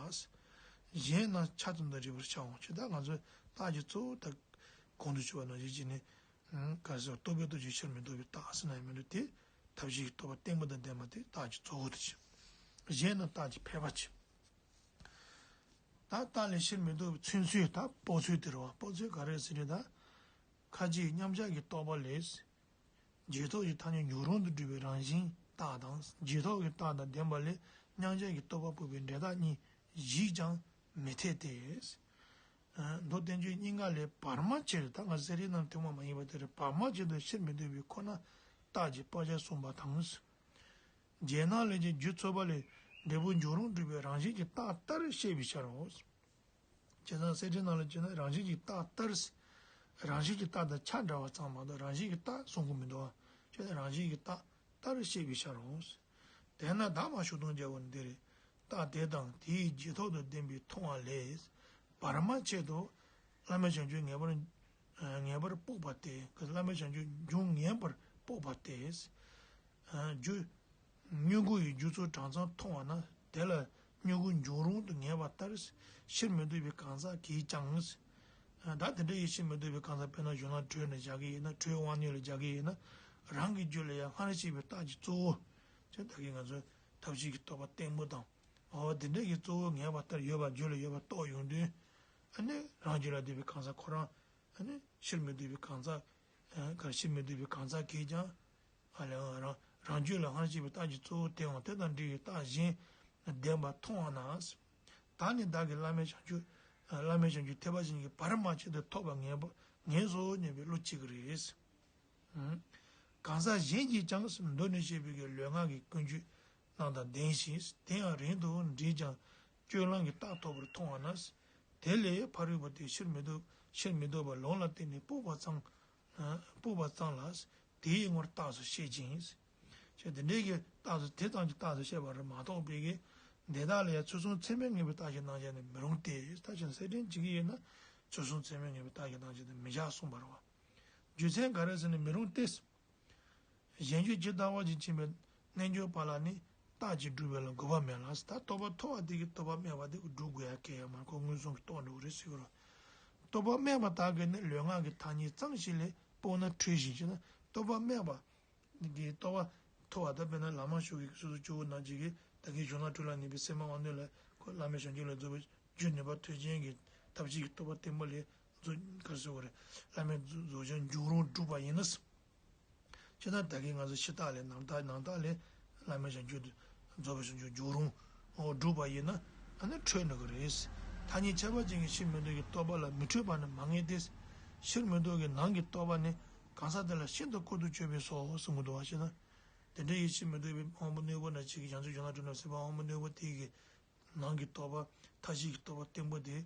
གཞན་རྣམས་ཆ་ཙམ་དུ་རིག་པར་བྱའོ། ཇི་ལྟར་ང་ཚོས་རྟགས་ཀྱི་གཙོ་བོ་ད་གོང་དུ་ཞུས་པ་ནང་བཞིན་བྱས་ནས། ག་རེ་ཟེར། རྟོག་པའི་སྟོབས་ཀྱིས་ཕྱིར་མི་ལྡོག་པའི་རྟགས་ཟེར་ན་ཡང་མི་འགྲོ། དེ་ཐབས་ཤེས་ཀྱི་རྟོག་པ་བརྟན་པོ་དང་ལྡན་པ་དེ་རྟགས་ཀྱི་གཙོ་བོ་དེ་བྱས། གཞན་རྣམས་རྟགས་ཀྱི་ཕལ་པ་བྱས། ད་རྟགས་ལས་ཕྱིར་མི་ལྡོག་པའི་མཚོན་ཚུལ། ད་སྤོགས་ཚུལ་དེ་རེད་བ། སྤོགས་ཚུལ་ག་རེ་ཟེར་ན། ད་ཁ་ཅིག་མཉམ་གཞག་གི་རྟོག་པ་ལས། རྗེས་ཐོབ་ཀྱི་ཐ་སྙད་འཇོག་རུང་དུ་སྒྲུབ་པའི་རང་བཞིན་རྟགས་དང་། རྗེས་ཐོབ་ཀྱི་རྟགས་དང་ལྡན་པ་ལས་མཉམ་གཞག་གི་རྟོག་པ་སྤོགས་པའི་འབྲས་རྟགས་གཉིས་གཞིག་ཀྱང་མི་འཐད་དེ། མདོ་བསྟན་བཅོས་གཉིས་ཀ་ལས་བར་མ་ཆད་དུ། ད་ང་སེ་རའི་ནང་ཐུན་མོང་མ་ཡིན་པ་དེ་རེད། བར་མ་ཆད་དུ་ཕྱིར་མི་ལྡོག་པའི་ཁོ་ན་རྟགས་ཀྱི་སྤང་བྱ་གསུངས་པ་དང་། རྗེས་གནང་ལས་ཀྱང་རྒྱུ་ཚོགས་པ་ལས་འབྲས་བུ་འཇོག་རུང་སྒྲུབ་པའི་རང་བཞིན་གྱི་རྟགས་ལྟར་བཤད་པའི་ཕྱིར་རོ། བྱས་ཙང་སེ་རའི་ནང་ལ་བྱས་ན་རང་བཞིན་གྱི་རྟགས་ལྟར། རང་བཞིན་གྱི་རྟགས་དང་ཆ་འདྲ་བ་ཙམ་མ་གཏོགས་རང་བཞིན་གྱི་རྟགས་གསུང་གི་མི་འདུག་བ། བྱས་ན་རང་བཞིན་གྱི་རྟགས་ལྟར་བཤད་པའི་ཕྱིར་རོ། དེས་ན་བདག་མ་ཞུ་སྟོང་རྒྱལ་པོ་འདིར། རྟགས་དེ་དང་དེའི་རྗེས་ཐོབ་ཏུ་ལྡན་པའི་མཐོང་བ་ལས། བར་མ་ཆད་དུ་བླ་མེད་བྱང་ཆུབ་ངེས་པར་ངེས་པར་སྤོགས་པ་སྟེ། བླ་མེད་བྱང་ཆུབ་འབྱུང་ངེས་པར་སྤོགས་པ་སྟེ། རྒྱུ། མྱུ་གུ་ཡི་རྒྱུ་ཚོགས་གྲངས་ཙམ་མཐོང་བ་ན། དེ་ལ་མྱུ་གུ་འབྱུང་རུང་དུ་ངེས་པ་ལྟར། ཕྱིར་མི་ལྡོག་པའི་གང་ཟག་གིས་ཀྱང་། ད་དེ་འདྲ་ཡི་ཕྱིར་མི་ལྡོག་པའི་གང་ཟག་དཔེར་ན་གཞུང་ལམ་དྲོད་ནས་བཞག་གི་ཡིན་ན། དྲོད་དབང་མྱུག་ལ་བཞག་གི་ཡིན་ན། རང་གི་རྒྱུད་ལ་ཡང་སྔར་བཤད་པའི་རྟགས་ཀྱི་གཙོ་བོ། ཅེས་ད་གིན་ང་ཚོས་ཐབས་ཤེས་ཀྱི་རྟོག་པ་བརྟན་པོ་དང་། འོ་དེ་འདྲ་གི་གཙོ་བོ་ངེས་པ་ལྟར་ཡོད་པ་རྒྱུད་ལ་ཡོད་པ་རྟོགས་ཡོང་དུས། ཨ་ནི་རང་རྒྱུད་ལ་ལྡན་པའི་གང་ཟག་ཁོ་རང་། ཨ་ནི་ཕྱིར་མི་ལྡོག་པའི་གང་ཟག་ག་རེ། ཕྱིར་མི་ལྡོག་པའི་གང་ཟག་གིས་ཀྱང་། ཨ་ལས་རང་རང་རྒྱུད་ལ་སྔར་བཤད་པའི་རྟགས་ཀྱི་གཙོ་བོ་དེའང་དེ་དང་འབྲེལ་བའི་རྟགས་གཞན་ལྡན་པ་མཐོང་བ་ན། ད་ནི་བདག་གིས་བླ་མེད་བྱང་ཆུབ། བླ་མེད་བྱང་ཆུབ་ཐེག་པ་ཅན་གྱི་བར་མ་ཆད་དུ་ཐོབ་པ་ངེས་པ་ངེས་སོ་སྙམ་པའི་བློ་སྐྱེ་གི་རེད། གང་ཟག་གཞན་གྱིས་ཀྱང་མདོ་ནས་བཤད་པའི་གི་ལུས་ངག་གི་ཀུན་སྤྱོད་རྣམས་དང་ལྡན་ཞིང་། དེ་ཡང་རིང་དུ་འདྲིས་ཀྱང་སྤྱོད་ལམ་གྱི་རྟགས་ཐོབ་པར་མཐོང་བ་ན། དེ་ལས་ཕ་རོལ་པོ་དེ་ཕྱིར་མི་ལྡོག་ཕྱིར་མི་ལྡོག་པ་ལུང་ལ་བརྟེན་ནས་སྤོབས་པ་ཙམ། སྤོབས་པ་ཙམ་ལ། དེའི་ངོར་རྟགས་སུ་བཤད་ཅིང་། ཅེས་དེ་འདྲའི་གི་རྟགས་སུ། དེ་ཙམ་གྱི་རྟགས་སུ་བཤད་པ་རེད་མ་གཏོགས་པའི་གི། འདི་དག་ལ་ཡང་ཚུལ་གསུམ་ཚད་མས་ངེས་པའི་རྟགས་ཤིག་སྣང་བྱས་ནས་མི་རུང་སྟེ། ད་ཅི་ན་གསལ་འདྲེན་བྱེད་ཀྱི་ཡོད་ན། ཚུལ་གསུམ་ཚད་མས་ངེས་པའི་རྟགས་ཤིག་སྣང་བྱས་ནས་མི་བཞག་གསུངས་པ་རེད་བ། རྒྱུ་མཚན་ག་རེ་ཟེར་ན་མི་རུང་སྟེ། གཞན་རྒྱུད་ཇི་ལྟ་བ་བཞིན་ཕྱིན་པའི་རྣལ་འབྱོར་པ་ལ་ནི་རྟགས་ཀྱིས་སྒྲུབ་པ་ལ་དགོས་པ་མེད་ལ། ད་རྟོགས་པ་མཐོ་བ་དེ་གིས་རྟོགས་པ་དམན་པ་དེ་སྒྲུབ་དགོས་ཡ་གལ་ཡོད་མ་རེད། ཁོ་མངོན་སུམ་གྱིས་རྟོགས་འགྲོ་གི་རེད་ཟེར་གི་རེད། རྟོགས་པ་དམན་པ་དག་གིས་ནི་ལུས་ངག་གི་ཐ་སྙད་ཙམ་ཞིག་ལས་སྤོང་ན་འཁྲུལ་ཞིང་། ཅེ་ན་རྟོགས་པ་དམན་པ་གི་རྟོགས་པ་མཐོ་བ། ད་དཔེར་ན་བླ་མ་མཆོག་གི་སོ་སོ་སྐྱེ་བོ་རྣམས་ཀྱིས་ད་གིན་གཞུང་ལམ་དྲོད་ལ་གནས་པའི་སེམས་དབང་རྣོན་ལ་ཁོ་བླ་མེད་བྱང་ཆུབ་ལ་རྫོགས་པའི་རྒྱུ་ནུས་པ་ཐོས་བྱེད་ཀྱི་ཐབས་ཤེས་ཀྱི་རྟོགས་པ་བརྟན་པོ་ལས། རྫོགས། ག་རེ་ཟེར་དགོས་རེད། བླ་མེད་རྫོགས་བྱང་འཇུག་རུང་སྒྲུབ་པ་ཡིན་ན། ཅེ་ན་ད་གིན་ང་ཚོ་ཕྱི་རྟགས་ལས་ནང་རྟགས། ནང་རྟགས་ལས་བླ་མེད་བྱང་ཆུབ་ཏུ་རྫོགས་པའི་བྱང་ཆུབ་འཇུག་རུང་འོ་སྒྲུབ་པ་ཡིན་ན། ཨ་ནི་འཕྲོད་ནི་གི་རེད། ཐ་སྙད་ཁྱད་པར་ཅན་གྱི་ཕྱིར་མི་ལྡོག་གི་རྟོགས་པ་ལ་མི་འཕྲོད་པ་ནི་མ་ངེས་ཏེ། ཕྱིར་མི་ལྡོག་གི་ནང་གི་རྟོགས་པ་ནི་གང་ཟག་དེ་ལ་ཤིན་ཏུ་ཀུན་ཏུ་སྤྱོད་པས་སོ་གསུང་གི་འདུག་བ། ཅེ་ན། དེ་འདྲ་ཡི་ཕྱིར་མི་ལྡོག་པའི་དབང་པོ་རྣོན་པོ་ན་ཅིག་གི་བྱང་ཆུབ་འབྱོར་ལམ་དྲོད་ལ་སེམས་དབང་པོ་རྣོན་པོ་དེ་གི་ནང་གི་རྟོགས་པ། ཐབས་ཤེས་ཀྱི་རྟོགས་པ་བརྟན་པོ་དེ།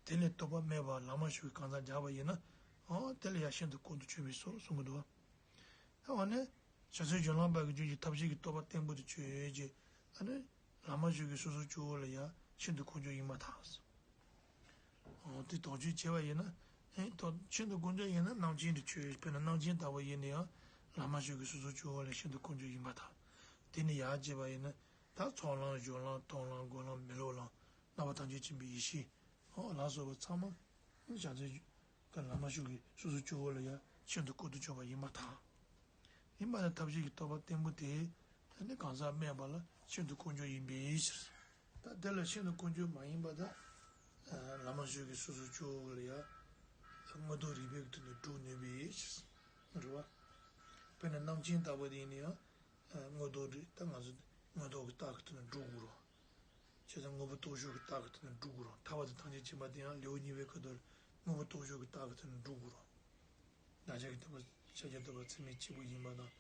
དེ་ལས་རྟོགས་པ་དམན་པ་བླ་མ་མཆོག་གིས་གང་ཟག་སྦྱར་བ་ཡིན་ན། ཨོ་དེ་ལ་ཡང་ཤིན་ཏུ་ཀུན་ཏུ་སྤྱོད་པས་སོ་གསུང་གི་འདུག་བ། ཨོ་ནི། བྱང་ཆུབ་སྦྱོར་ལམ་པ་གི་རྒྱུད་ཀྱི་ཐབས་ཤེས་ཀྱི་རྟོགས་པ་བརྟན་པོ་དེ་ཆོས་ཀྱི། ཨ་ནི། བླ་མ་མཆོག་གིས་སོ་སོ་སྐྱེ་བོ་ལ་ཡང་ཤིན་ཏུ་ཀུན་སྤྱོད་ཡིན་པར་ཐལ། ཨོ་དེ་དོགས་གཅོད་བྱས་པ་ཡིན་ན། ཨེ་དོགས། ཤིན་ཏུ་ཀུན་སྤྱོད་ཡིན་ན་རྣམ་མཁྱེན་དེ་ཆོས། དཔེར་ན་རྣམ་མཁྱེན་ལྟ་བུ་ཡིན་ན་ཡང་། བླ་མ་མཆོག་གིས་སོ་སོ་སྐྱེ་བོ་ལ་ཤིན་ཏུ་ཀུན་སྤྱོད་ཡིན་པར་ཐལ། དེ་ནི་ཡར་བྱས་པ་ཡིན་ན། ད་ཚོགས་ལམ་སྦྱོར་ལམ་མཐོང་ལམ་སྒོམ་ལམ་མི་སློབ་ལམ་རྣམ་པ་ཐམས་ཅད་མཁྱེན་པའི་ཡེ་ཤེས། ཨོ་ལ་སོགས་པ་ཚང་མ། བྱང་ཆུབ་ཀྱི་བླ་མ་མཆོག་གིས་སོ་སོ་སྐྱེ་བོ་ལ་ཡང་ཤིན་ཏུ་ཀུན་ཏུ་སྤྱོད་པ་ཡིན་པར་ཐལ། ཡིན་པ་ནི་ཐབས་ཤེས་ཀྱི་རྟོགས་པ་བརྟན་པོ་དེ། ཨ་ནི་གང་ཟག་དམན་པ་ལ་ཤིན་ཏུ་ཀུན་སྤྱོད་ཡིན་པའི་ཕྱིར། ད་དེ་ལ་ཤིན་ཏུ་ཀུན་སྤྱོད་མ་ཡིན་པ་ད། བླ་མ་མཆོག་གིས་སོ་སོ་སྐྱེ་བོ་ལ་ཡང་། དངོས་རྟོགས་རིགས་པའི་ཐོག་ནས་སྒྲུབ་ནུས་པའི་ཕྱིར། རེད་བ། དཔེར་ན་རྣམ་མཁྱེན་ལྟ་བུ་དེ་ཡིན་ན་ཡང་། དངོས་རྟོགས་རིགས། ད་ང་ཚོ་དངོས་རྟོགས་ཀྱི་རྟགས་ཀྱི་ཐོག་ནས་སྒྲུབ་དགོས་རེད། བྱས་ཙང་དངོས་པོ་རྟོགས་ཞོར་གྱི་རྟགས་ཀྱི་ཐོག་ནས་སྒྲུབ་དགོས་རེད། ཐར་པ་དང་ཐམས་ཅད་མཁྱེན་པ་དེ་ཡང་ལེའུ་གཉིས་པའི་ཁ་ཐོག་ལ་དངོས་པོ་རྟོགས་ཞོར་གྱི་རྟགས་ཀྱི་ཐོག་ནས་སྒྲུབ་དགོས་རེད། བདག་ཅག་གི་ཐོབ་པ་ཤཱཀྱ་ཐུབ་པ་ཚད་མས་གཅིག་པུ་ཡིན་པ་དང་།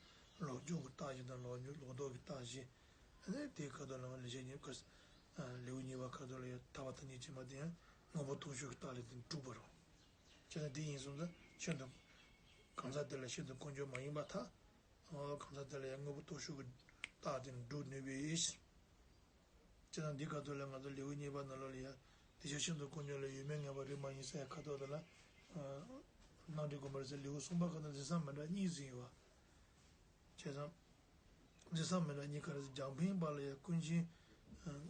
ལོག་འཇོག་གི་རྟགས་བཞི་དང་། ལོག་འཇོག་ལོག་ལྡོག་གི་རྟགས་བཞི། ཨ་ནི་དེའི་ཁ་ཐོག་ལ་ལེའུ་གཉིས་ཀ། ལེའུ་གཉིས་པ་ཁ་ཐོག་ལ་ཡང་ཐར་པ་དང་ཐམས་ཅད་མཁྱེན་པ་དེ་ཡང་དངོས་པོ་རྟོགས་ཞོར་གྱི་རྟགས་ལས་དེ་གྲུབ་པ་རེད། བྱས་ཙང་དེ་ཡིན་སོང་ཙང་ཤིན་ཏུ། གང་ཟག་དེ་ལ་ཤིན་ཏུ་ཀུན་སྤྱོད་མ་ཡིན་པར་ཐལ། གང་ཟག་དེ་ལ་ཡང་དངོས་པོ་རྟོགས་ཞོར་གྱི་རྟགས་དེ་སྒྲུབ་ནུས་པའི་ཕྱིར། བྱས་ཙང་འདི་ག་ཐོག་ལ་ང་ཚོ་ལེའུ་གཉིས་པ་ནང་ལོགས་ལ་ཡང་དེ་ཕྱིར་ཤིན་ཏུ་ཀུན་སྤྱོད་ལ་ཡོད་མེད་ངེས་པ་རིགས་མ་ཡིན་ཟེར་ཡ་ཁ་ཐོག་དེ་ལ། རྣམ་འགྲེལ་དགོངས་པ་རེད་ཟེར། ལེའུ་གསུམ་པ་ཁ་ཐོག་འཛིན་སྟངས་མི་འདྲ་གཉིས་ཟིན་ཡོད་པ། བྱས་ཙང་། འཛིན་སྟངས་མི་འདྲ་གཉིས་ག་རེ་ཟེར། རྒྱང་འཕེན་པ་ལ་ཡང་ཀུན་མཁྱེན།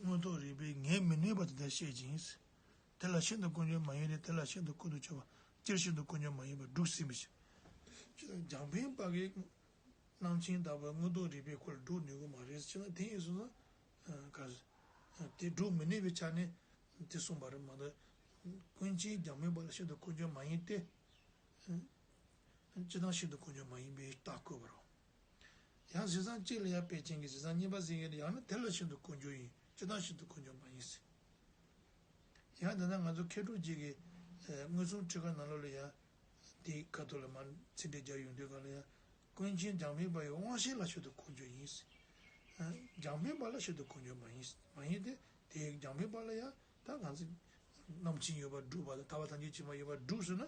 དངོས་རྟོགས་རིགས་པས་ངེས་མི་ནུས་པ་དེ་འདྲ་བཤད་ཅིང་། དེ་ལ་ཤིན་ཏུ་ཀུན་སྤྱོད་མ་ཡིན་རུང་དེ་ལ་ཤིན་ཏུ་ཀུན་ཏུ་སྤྱོད་པ། སྤྱིར་ཤིན་ཏུ་ཀུན་སྤྱོད་མ་ཡིན་པར་སྒྲུབ་ཟིན་པའི་ཕྱིར། ཅི་ལྟར་རྒྱང་འཕེན་པ་གིས་རྣམ་མཁྱེན་དག་པའི་མངོན་རྟོགས་རིག་པའི་ཁོ་ལ་སྒྲུབ་ནུས་ཀྱི་མ་རེད། ཅི་ན་དེ་ཡིན་སོང་ན་ག་རེ་དེ་སྒྲུབ་མི་ནུས་པའི་ཆ་ནས་དེ་གསུངས་པ་རེད་མ་གཏོགས། ཀུན་མཁྱེན་རྒྱང་འཕེན་པ་ལ་ཤིན་ཏུ་དཀོན་མཆོག་མ་ཡིན་ཏེ། སྤྱིར་བཏང་ཤིན་ཏུ་དཀོན་མཆོག་མ་ཡིན་པའི་རྟགས་བཀོད་པ་རེད། ཡང་གཞི་བཟང་གཅིག་ལ་ཡང་དཔེ་ཅན་གྱི་གཞི་བཟང་གཉིས་པ་ཟེར་མཁན་དེ་ཡང་ན་དེ་ལ་ཤིན་ཏུ་དཀོན་མཆོག་ཡིན། སྤྱིར་བཏང་ཤིན་ཏུ་དཀོན་མཆོག་མ་ཡིན་ཟེར། ཡང་དེ་ན་ང་ཚོ་མཁས་གྲུབ་རྗེ་གི་མངོན་སུམ་ཁྲིད་ཀ་ནང་ལོགས་ལ་ཡང་དེའི་ཁ་ཐོག་ལ་མར་ཚིག་འགྲེལ་རྒྱག་ཡོང་དུས་ག་ལ་ཡང་ཀུན་མཁྱེན་རྒྱང་འཕེན་པ་ཡི་དབང་ཤེས་ལ་ཤིན་ཏུ་དཀོན་མཆོག་ཡིན་ཟེར། རྒྱང་འཕེན་པ་ལ་ཤིན་ཏུ་དཀོན་མཆོག་མ་ཡིན་ཟེར། མ་ཡིན་ཏེ་དེའི་རྒྱང་འཕེན་པ་ལ་ཡང་ད་ང་ཚོ་རྣམ་མཁྱེན་ཡོད་པར་སྒྲུབ་པ་དང་ཐར་པ་ཐམས་ཅད་མཁྱེན་པ་ཡོད་པར་སྒྲུབ་ཟེར་ན་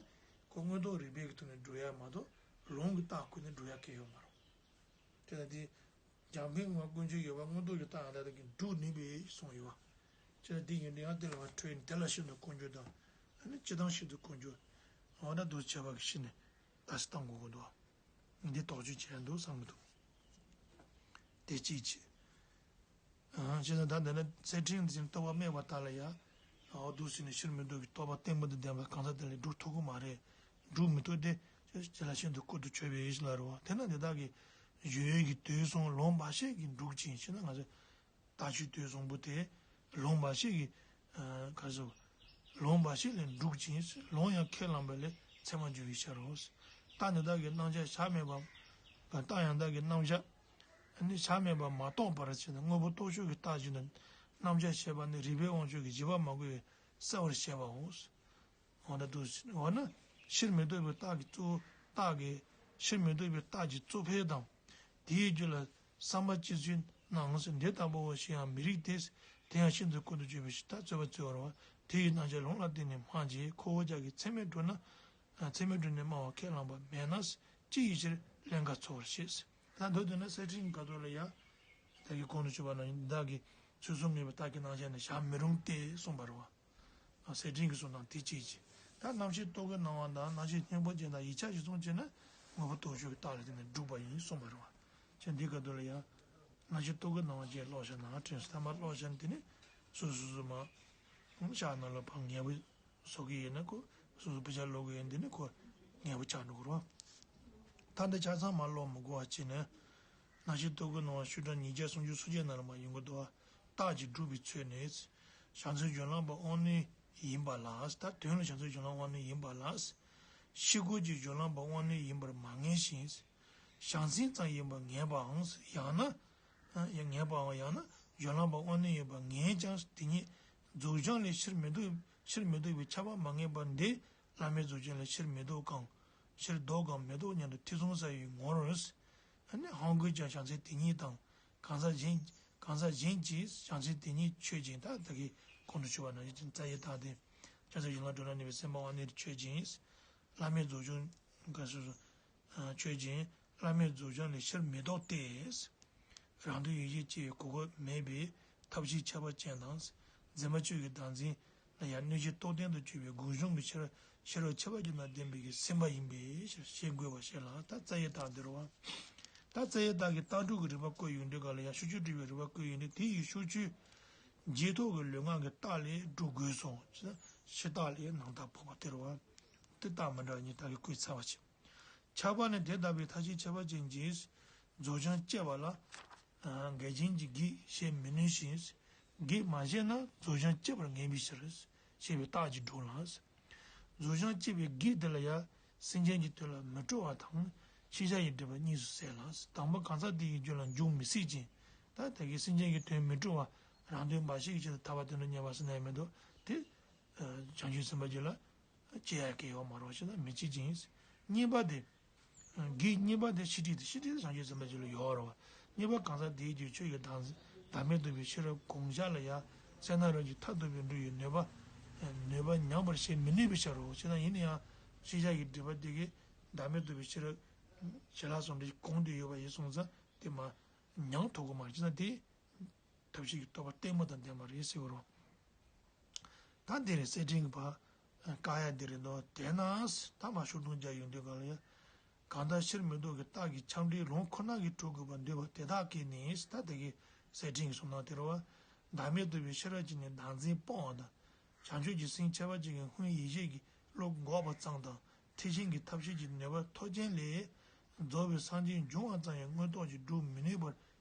ཁོ་མངོན་རྟོགས་རིག་པའི་གི་ཐོག་ནས་སྒྲུབ་ཡ་མ་གཏོགས་ལུང་གི་རྟགས་བཀོད་ནས་སྒྲུབ་ཡ་གང་ཡང་ཡོད་མ་རེད། དེ་ལ་དེ་རྒྱང་འཕེན་ངོ་ཀུན་སྤྱོད་ཡོད་པ་མངོན་རྟོགས་ཀྱི་རྟགས་ཡང་དག་གིས་སྒྲུབ་ནུས་པའི་གསུངས་ཡོད་པ། དེ་ལ་དེ་ཡིན་དུས་ཡང་དེ་ལ་བ་འཕྲོས་ནས་དེ་ལ་ཤིན་ཏུ་དཀོན་མཆོག་དང་ཨ་ནི་སྤྱིར་བཏང་ཤིན་ཏུ་དཀོན་མཆོག་འོ་ན་འདུག་བྱས་པ་གི་ཕྱི་ནས་ད་སི་བཏང་དགོས་ཀྱི་འདུག་འདི་དོགས་གཅོད་བྱས་འདུག་བསམ་གྱི་འདུག་དེ་གཅིག་བྱས། ཨ་བྱས་ཙང་ད་འདི་ན་ཚད་ཕྲེང་འཛིན་རྟོག་པ་སྨྲས་པ་དག་ལ་ཡང་། འོ་འདུག་ཟེར་ནས་ཕྱིར་མི་ལྡོག་པའི་རྟོག་པ་བརྟན་པོ་དང་ལྡན་པ་གང་ཟག་དེ་ལ་སྒྲུབ་ཐུབ་ཀྱི་མ་རེད། སྒྲུབ་མི་ཐུབ་སྟེ། དེ་ལ་ཤིན་ཏུ་ཀུན་ཏུ་ཆོད་པའི་ཡིད་ལ་རེ་བ་དེ་ན་འདི་དག་གི་གཞོལ་བའི་གི་དུས་གསུམ་ལུང་འབའ་ཞིག་གིས་འགྲུབ་ཅིང་ཞེ་ན་ང་ཚོ་ལྟ་སྤྱོད་དུས་གསུམ་པོ་དེ་ལུང་འབའ་ཞིག་གིས་ག་ཟེར། ལུང་འབའ་ཞིག་ལས་འགྲུབ་ཅིང་ལུང་ཡང་ཁས་བླངས་པ་ལས་ཚད་མར་འགྱུར་བའི་ཕྱིར་རོ། རྟགས་འདི་དག་གི་རྣམ་གཞག་བྱར་མེད་པ། རྟགས་ཡང་དག་གི་རྣམ་གཞག་ནི་བྱར་མེད་པར་མ་རྟོགས་པར་བྱས་ནས་དངོས་པོ་རྟོགས་ཆོས་ཀྱི་རྟགས་ཀྱི་རྣམ་གཞག་བཤད་པ་ནི་རིགས་པའི་དབང་ཕྱུག་གིས་བྱས་པ་མ་གོས་པས་གསལ་བར་བཤད་པའོ། འོ་ན་དུ་འོ་ན་ཕྱིར་མི་ལྡོག་པའི་རྟགས་ཀྱི་གཙོ་རྟགས་ཀྱི་ཕྱིར་མི་ལྡོག་པའི་རྟགས་ཀྱི་གཙོ་ཕལ་དང་། དེའི་རྒྱུད་ལ་བསམ་པ་ཅི་བྱུང་ནའང་འདི་ལྟ་བུའོ་ཞེས་ཡང་མི་རིགས་ཏེ། དེ་ཡང་ཤིན་ཏུ་ཀུན་ཏུ་ཆོད་པའི་ཕྱིར་ད་རྩོད་པ་རྩོད་པར་བ་དེ་ཡི་རྣམ་གཞག་ལུང་ལ་བརྟེན་ནས་སྨྲ་རྗེས་ཁོ་བོ་ཅག་གིས་ཚད་མས་གྲུབ་ན། ཚད་མས་གྲུབ་ནས་སྨྲ་བ་ཁས་བླངས་པ་མེད་ན་ཅི་ཡི་ཕྱིར་ཀླན་ཀ་འཚོལ་བར་བྱེད། ད་མདོར་བསྡུས་ན་གསེར་ཕྲེང་གི་ཁ་ཐོག་ལ་ཡང་། བདག་གིས་གོང་དུ་ཞུས་པ་ནང་བཞིན་བདག་གིས་ཚུལ་གསུམ་ངེས་པའི་རྟགས་ཀྱི་རྣམ་གཞག་ནི་བྱར་མི་རུང་སྟེ་གསུངས་པ་རེད་བ། གསེར་ཕྲེང་གི་གསུང་དང་དེ་གཅིག་བྱས། ད་རྣམ་ཤེས་རྟོག་གེའི་སྣང་བ་དང་རྣམ་ཤེས་སྙིང་པོ་ཅན་དང་ཡིད་ཆེས་ཤེས་གསུམ་བྱས་ན་དངོས་པོ་རྟོགས་ཆོས་ཀྱི་རྟགས་ལ་བརྟེན་ནས་འགྲུབ་པ་ཡིན་གསུངས་པ་རེད་བ། ཅེས་འདིའི་སྐབས་དུ་ལ་ཡང་། རྣམ་ཤེས་རྟོག་གེའི་སྣང་བ་བཅས་ཀློག་བྱ་ན་དྲན་སོང་ཐ་མ་ཀློག་བྱ་ནི་དེ་ནི་སོ་སོ་སོ་མ། ཤག་ནང་ལ་ཕར་ངལ་བུ་བཟོ་གི་ཡིན་ན་ཁོ་སོ་སོ་དཔེ་ཆ་ཀློག་གི་ཡིན་འདི་ནི་ཁོ་ངལ་བུ་ཆགས་འགྲོ་གི་རེད་བ། ད་འདི་ཆ་ཚང་མ་ཀློག་མི་དགོས་པ་བྱས་ནས། རྣམ་ཤེས་རྟོག་གེའི་སྣང་བ་ཤོག་གྲངས་ཉིས་བརྒྱ་སུམ་ཅུ་སོ་བརྒྱད་ནང་ལ་མར་ཡོང་གི་འདུག་བ། རྟགས་ཀྱིས་སྒྲུབ་པའི་ཚུལ་ནི། བྱང་སེམས་སྦྱོར་ལམ་པ་དབང་རྣོན་ཡིན་པ་ལ། ད་དོན་ལ་བྱང་སེམས་སྦྱོར་ལམ་དབང་རྣོན་ཡིན་པ་ལ། ཕྱི་རྒོལ་གྱི་སྦྱོར་ལམ་པ་དབང་རྣོན་ཡིན་པར་མ་ངེས་ཤིང་། བྱང་སེམས་ཙམ་ཡིན་པར་ངེས་པའམ། ཡང་ན། ཡང་ངེས་པའམ་ཡང་ན་སྦྱོར་ལམ་པ་དབང་རྣོན་ཡིན་པར་ངེས་ཀྱང་དེ་ཉིད་རྫོགས་བྱང་ལས་ཕྱིར་མི་ལྡོག་ཕྱིར་མི་ལྡོག་པའི་ཁྱབ་པ་མ་ངེས་པར་འདི་བླ་མེད་རྫོགས་བྱང་ལས་ཕྱིར་མི་ལྡོག་གམ། ཕྱིར་ལྡོག་གམ་མི་ལྡོག་སྙམ་དུ་ཐེ་ཚོམ་ཟ་བའི་ངོར། ཨ་ནི་ཧང་གིས་ཀྱང་བྱང་སེམས་དེ་ཉིད་དང་གང་ཟག་གཞན་གང་ཟག་གཞན་གྱིས་བྱང་སེམས་དེ་ཉིད་ཆོས་ཅན། ད་ད་གིན་གོང་དུ་ཞུས་པ་ནང་བཞིན་རྩ་བའི་རྟགས་དེ་བྱང་སེམས་གཞན་ལ་གྲོལ་ལ་གནས་པའི་སེམས་པ་དབང་རྣོན་ཆོས་ཅན། བླ་མེད་རྫོགས་བྱང་ག་སོ་སོ། ཆོས་ཅན། བླ་མེད་རྫོགས་བྱང་ལས་ཕྱིར་མི་ལྡོག་སྟེ། རང་དོན་ཡིད་བྱེད་ཅེས་གོ་སྐབས་མེད་པའི་ཐབས་ཤེས་ཁྱད་པར་ཅན་དང་། འཛིན་པ་ཆོས་ཀྱི་བདག་འཛིན་ལ་ཡང་གནོད་བྱེད་རྟོག་ལྡན་དུ་གྱུར་པའི་སྒོ་གཞུང་གི་ཕྱིར་ཕྱི་རོལ་ཁྱད་པར་ཅན་དང་ལྡན་པའི་གི་སེམས་པ་ཡིན་པའི་ཕྱིར་ཞེས་དགོས་པར་བཤད་ལ། ད་རྩ་བའི་རྟགས་འདི་རེད་བ། ད་རྩ་བའི་རྟགས་ཀྱི་རྟགས་སྒྲུབ་ཀྱི་རིམ་པ་བཀོད་ཡོང་དུས་ག་ལ་ཡང་ཕྱོགས་ཆོས་སྒྲུབ་པའི་རིམ་པ་བཀོད་ཡོང་དུས་དེ་ཡི་ཕྱོགས་ཆོས་རྗེས་ཐོབ་ཀྱི་ལུས་ངག་གི་རྟགས་ལས་སྒྲུབ་དགོས་སོ། ཕྱི་རྟགས་ལས་ནང་རྟགས་འཕོག་པ་དེ་རེད་བ། དེ་རྟགས་མི་འདྲ་བ་གཉིས་རྟགས་ཀྱི་བཀོད་ཚར་བ་བྱས། ཁྱབ་པ་ནི་དེ་ལྟ་བུའི་ཐབས་ཤེས་ཁྱད་པར་ཅན་གྱིས་རྫོགས་བྱང་སྐྱེ་བ་ལ། འགལ་རྐྱེན་གྱི་གེགས་བྱེད་མི་ནུས་ཤིང་། གེགས་མ་བྱས་ན་རྫོགས་བྱང་སྐྱེ་བར་ངེས་པའི་ཕྱིར། ཞེས་པའི་རྟགས་ཀྱིས་སྒྲུབ་ལ། རྫོགས་བྱང་སྐྱེ་བའི་གེགས་དེ་ལ་ཡང་སེམས་ཅན་གྱི་དོན་ལ་མི་སྤྲོ་བ་དང་ཤེས་བྱ་ཡི་སྒྲིབ་པ་གཉིས་སུ་ཟད་ལ། དང་པོ་གང་ཟག་དེ་ཡི་རྒྱུད་ལ་འཇུག་མི་སྲིད་ཅིང་། ད་དེ་གའི་སེམས་ཅན་གྱི་དོན་མི་སྤྲོ་བ་རང་དོན་འབའ་ཞིག་གི་ཆེད་དུ་ཐར་པ་དོན་དུ་གཉེར་བ་ཟེར་ན་ཡང་མི་འདུག་དེ། བྱང་ཆུབ་སེམས་དཔའ་རྒྱུད་ལ། སྐྱེ་ཡ་སྐྱེ་ཡོད་མ་རེད་ཞེ་ན་མི་བྱེད་ཅིང་། གཉིས་པ་དེ། གེགས་གཉིས་པ་དེ་ཤེས་སྒྲིབ་དེ་ཤེས་སྒྲིབ་དེ་བྱང་ཆུབ་སེམས་དཔའ་རྒྱུད་ལ་ཡོད་རེད་བ། གཉིས་པ་གང་ཟག་དེའི་རྒྱུད་ཆོས་ཀྱི་བདག་འཛིན་བདག་མེད་རྟོགས་པའི་ཤེས་རབ་གང་ཟག་ལ་ཡང་གསལ་སྣང་རང་གི་མཐར་ཐུག་པའི་འགྲོ་བའི་ནུས་པ། ནུས་པ་ཉམས་པར་བྱེད་མི་ནུས་པའི་ཕྱིར་རོ། ཅེ་ན་ཡིན་ན་ཡང་ཤེས་བྱ་ཡི་སྒྲིབ་པ་དེ་གིས་བདག་མེད་རྟོགས་པའི་ཤེས་རབ་བྱིན་རླབས་ཟུང་འབྲེལ་གང་དུ་ཡོད་པ་ཡིན་སོང་ཙང་དེ་མ་ཉམས་ཐུབ་ཀྱི་མ་རེད། ཅེ་ན་དེ། ཐབས་ཤེས་ཀྱི་རྟོགས་པ་ལྟད་མོ་དང་ལྡན་པ་རེད་ཟེར་བ་རེད། ད་འདི་རེད། གསེར་ཕྲེང་གི་བར་བཀག་ཡ་འདི་རེད་འདུག་དེས་ན་ད་མ་ཤོར་དུང་རྒྱ་ཡོང་དུས་གང་ལ་ཡ། གང་ལྟར་ཕྱིར་མི་ལྡོག་གི་རྟགས་ཀྱི་ཁྱབ་འབྲེལ་ལུང་ཁོ་ན་གིས་གྲུབ་དགོས་པར་འདོད་པ་དེ་དག་གིས་ནི་ད་དེ་གའི་གསེར་ཕྲེང་གི་གསུང་སྟངས་དེ་རེད་བ། བདག་མེད་རྟོགས་པའི་ཤེས་རབ་ཀྱིས་ནི་བདག་འཛིན་སྤོང་བ་དང་། བྱང་ཆུབ་ཀྱི་སེམས་ཁྱད་པར་ཅན་གྱི་སྔོན་ཡིད་བྱེད་ཀྱི་བློ་འགོག་པ་ཙམ་དང་། ཐེག་ཆེན་གྱི་ཐབས་ཤེས་ཀྱི་ནུས་པ་མཐོ་ཅན་ལས་ རྫོགས་པའི་སངས་རྒྱས་འབྱུང་བ་ཙམ་ཡང་མངོན་རྟོགས་ཀྱིས་སྒྲུབ་མི་ནུས་པར་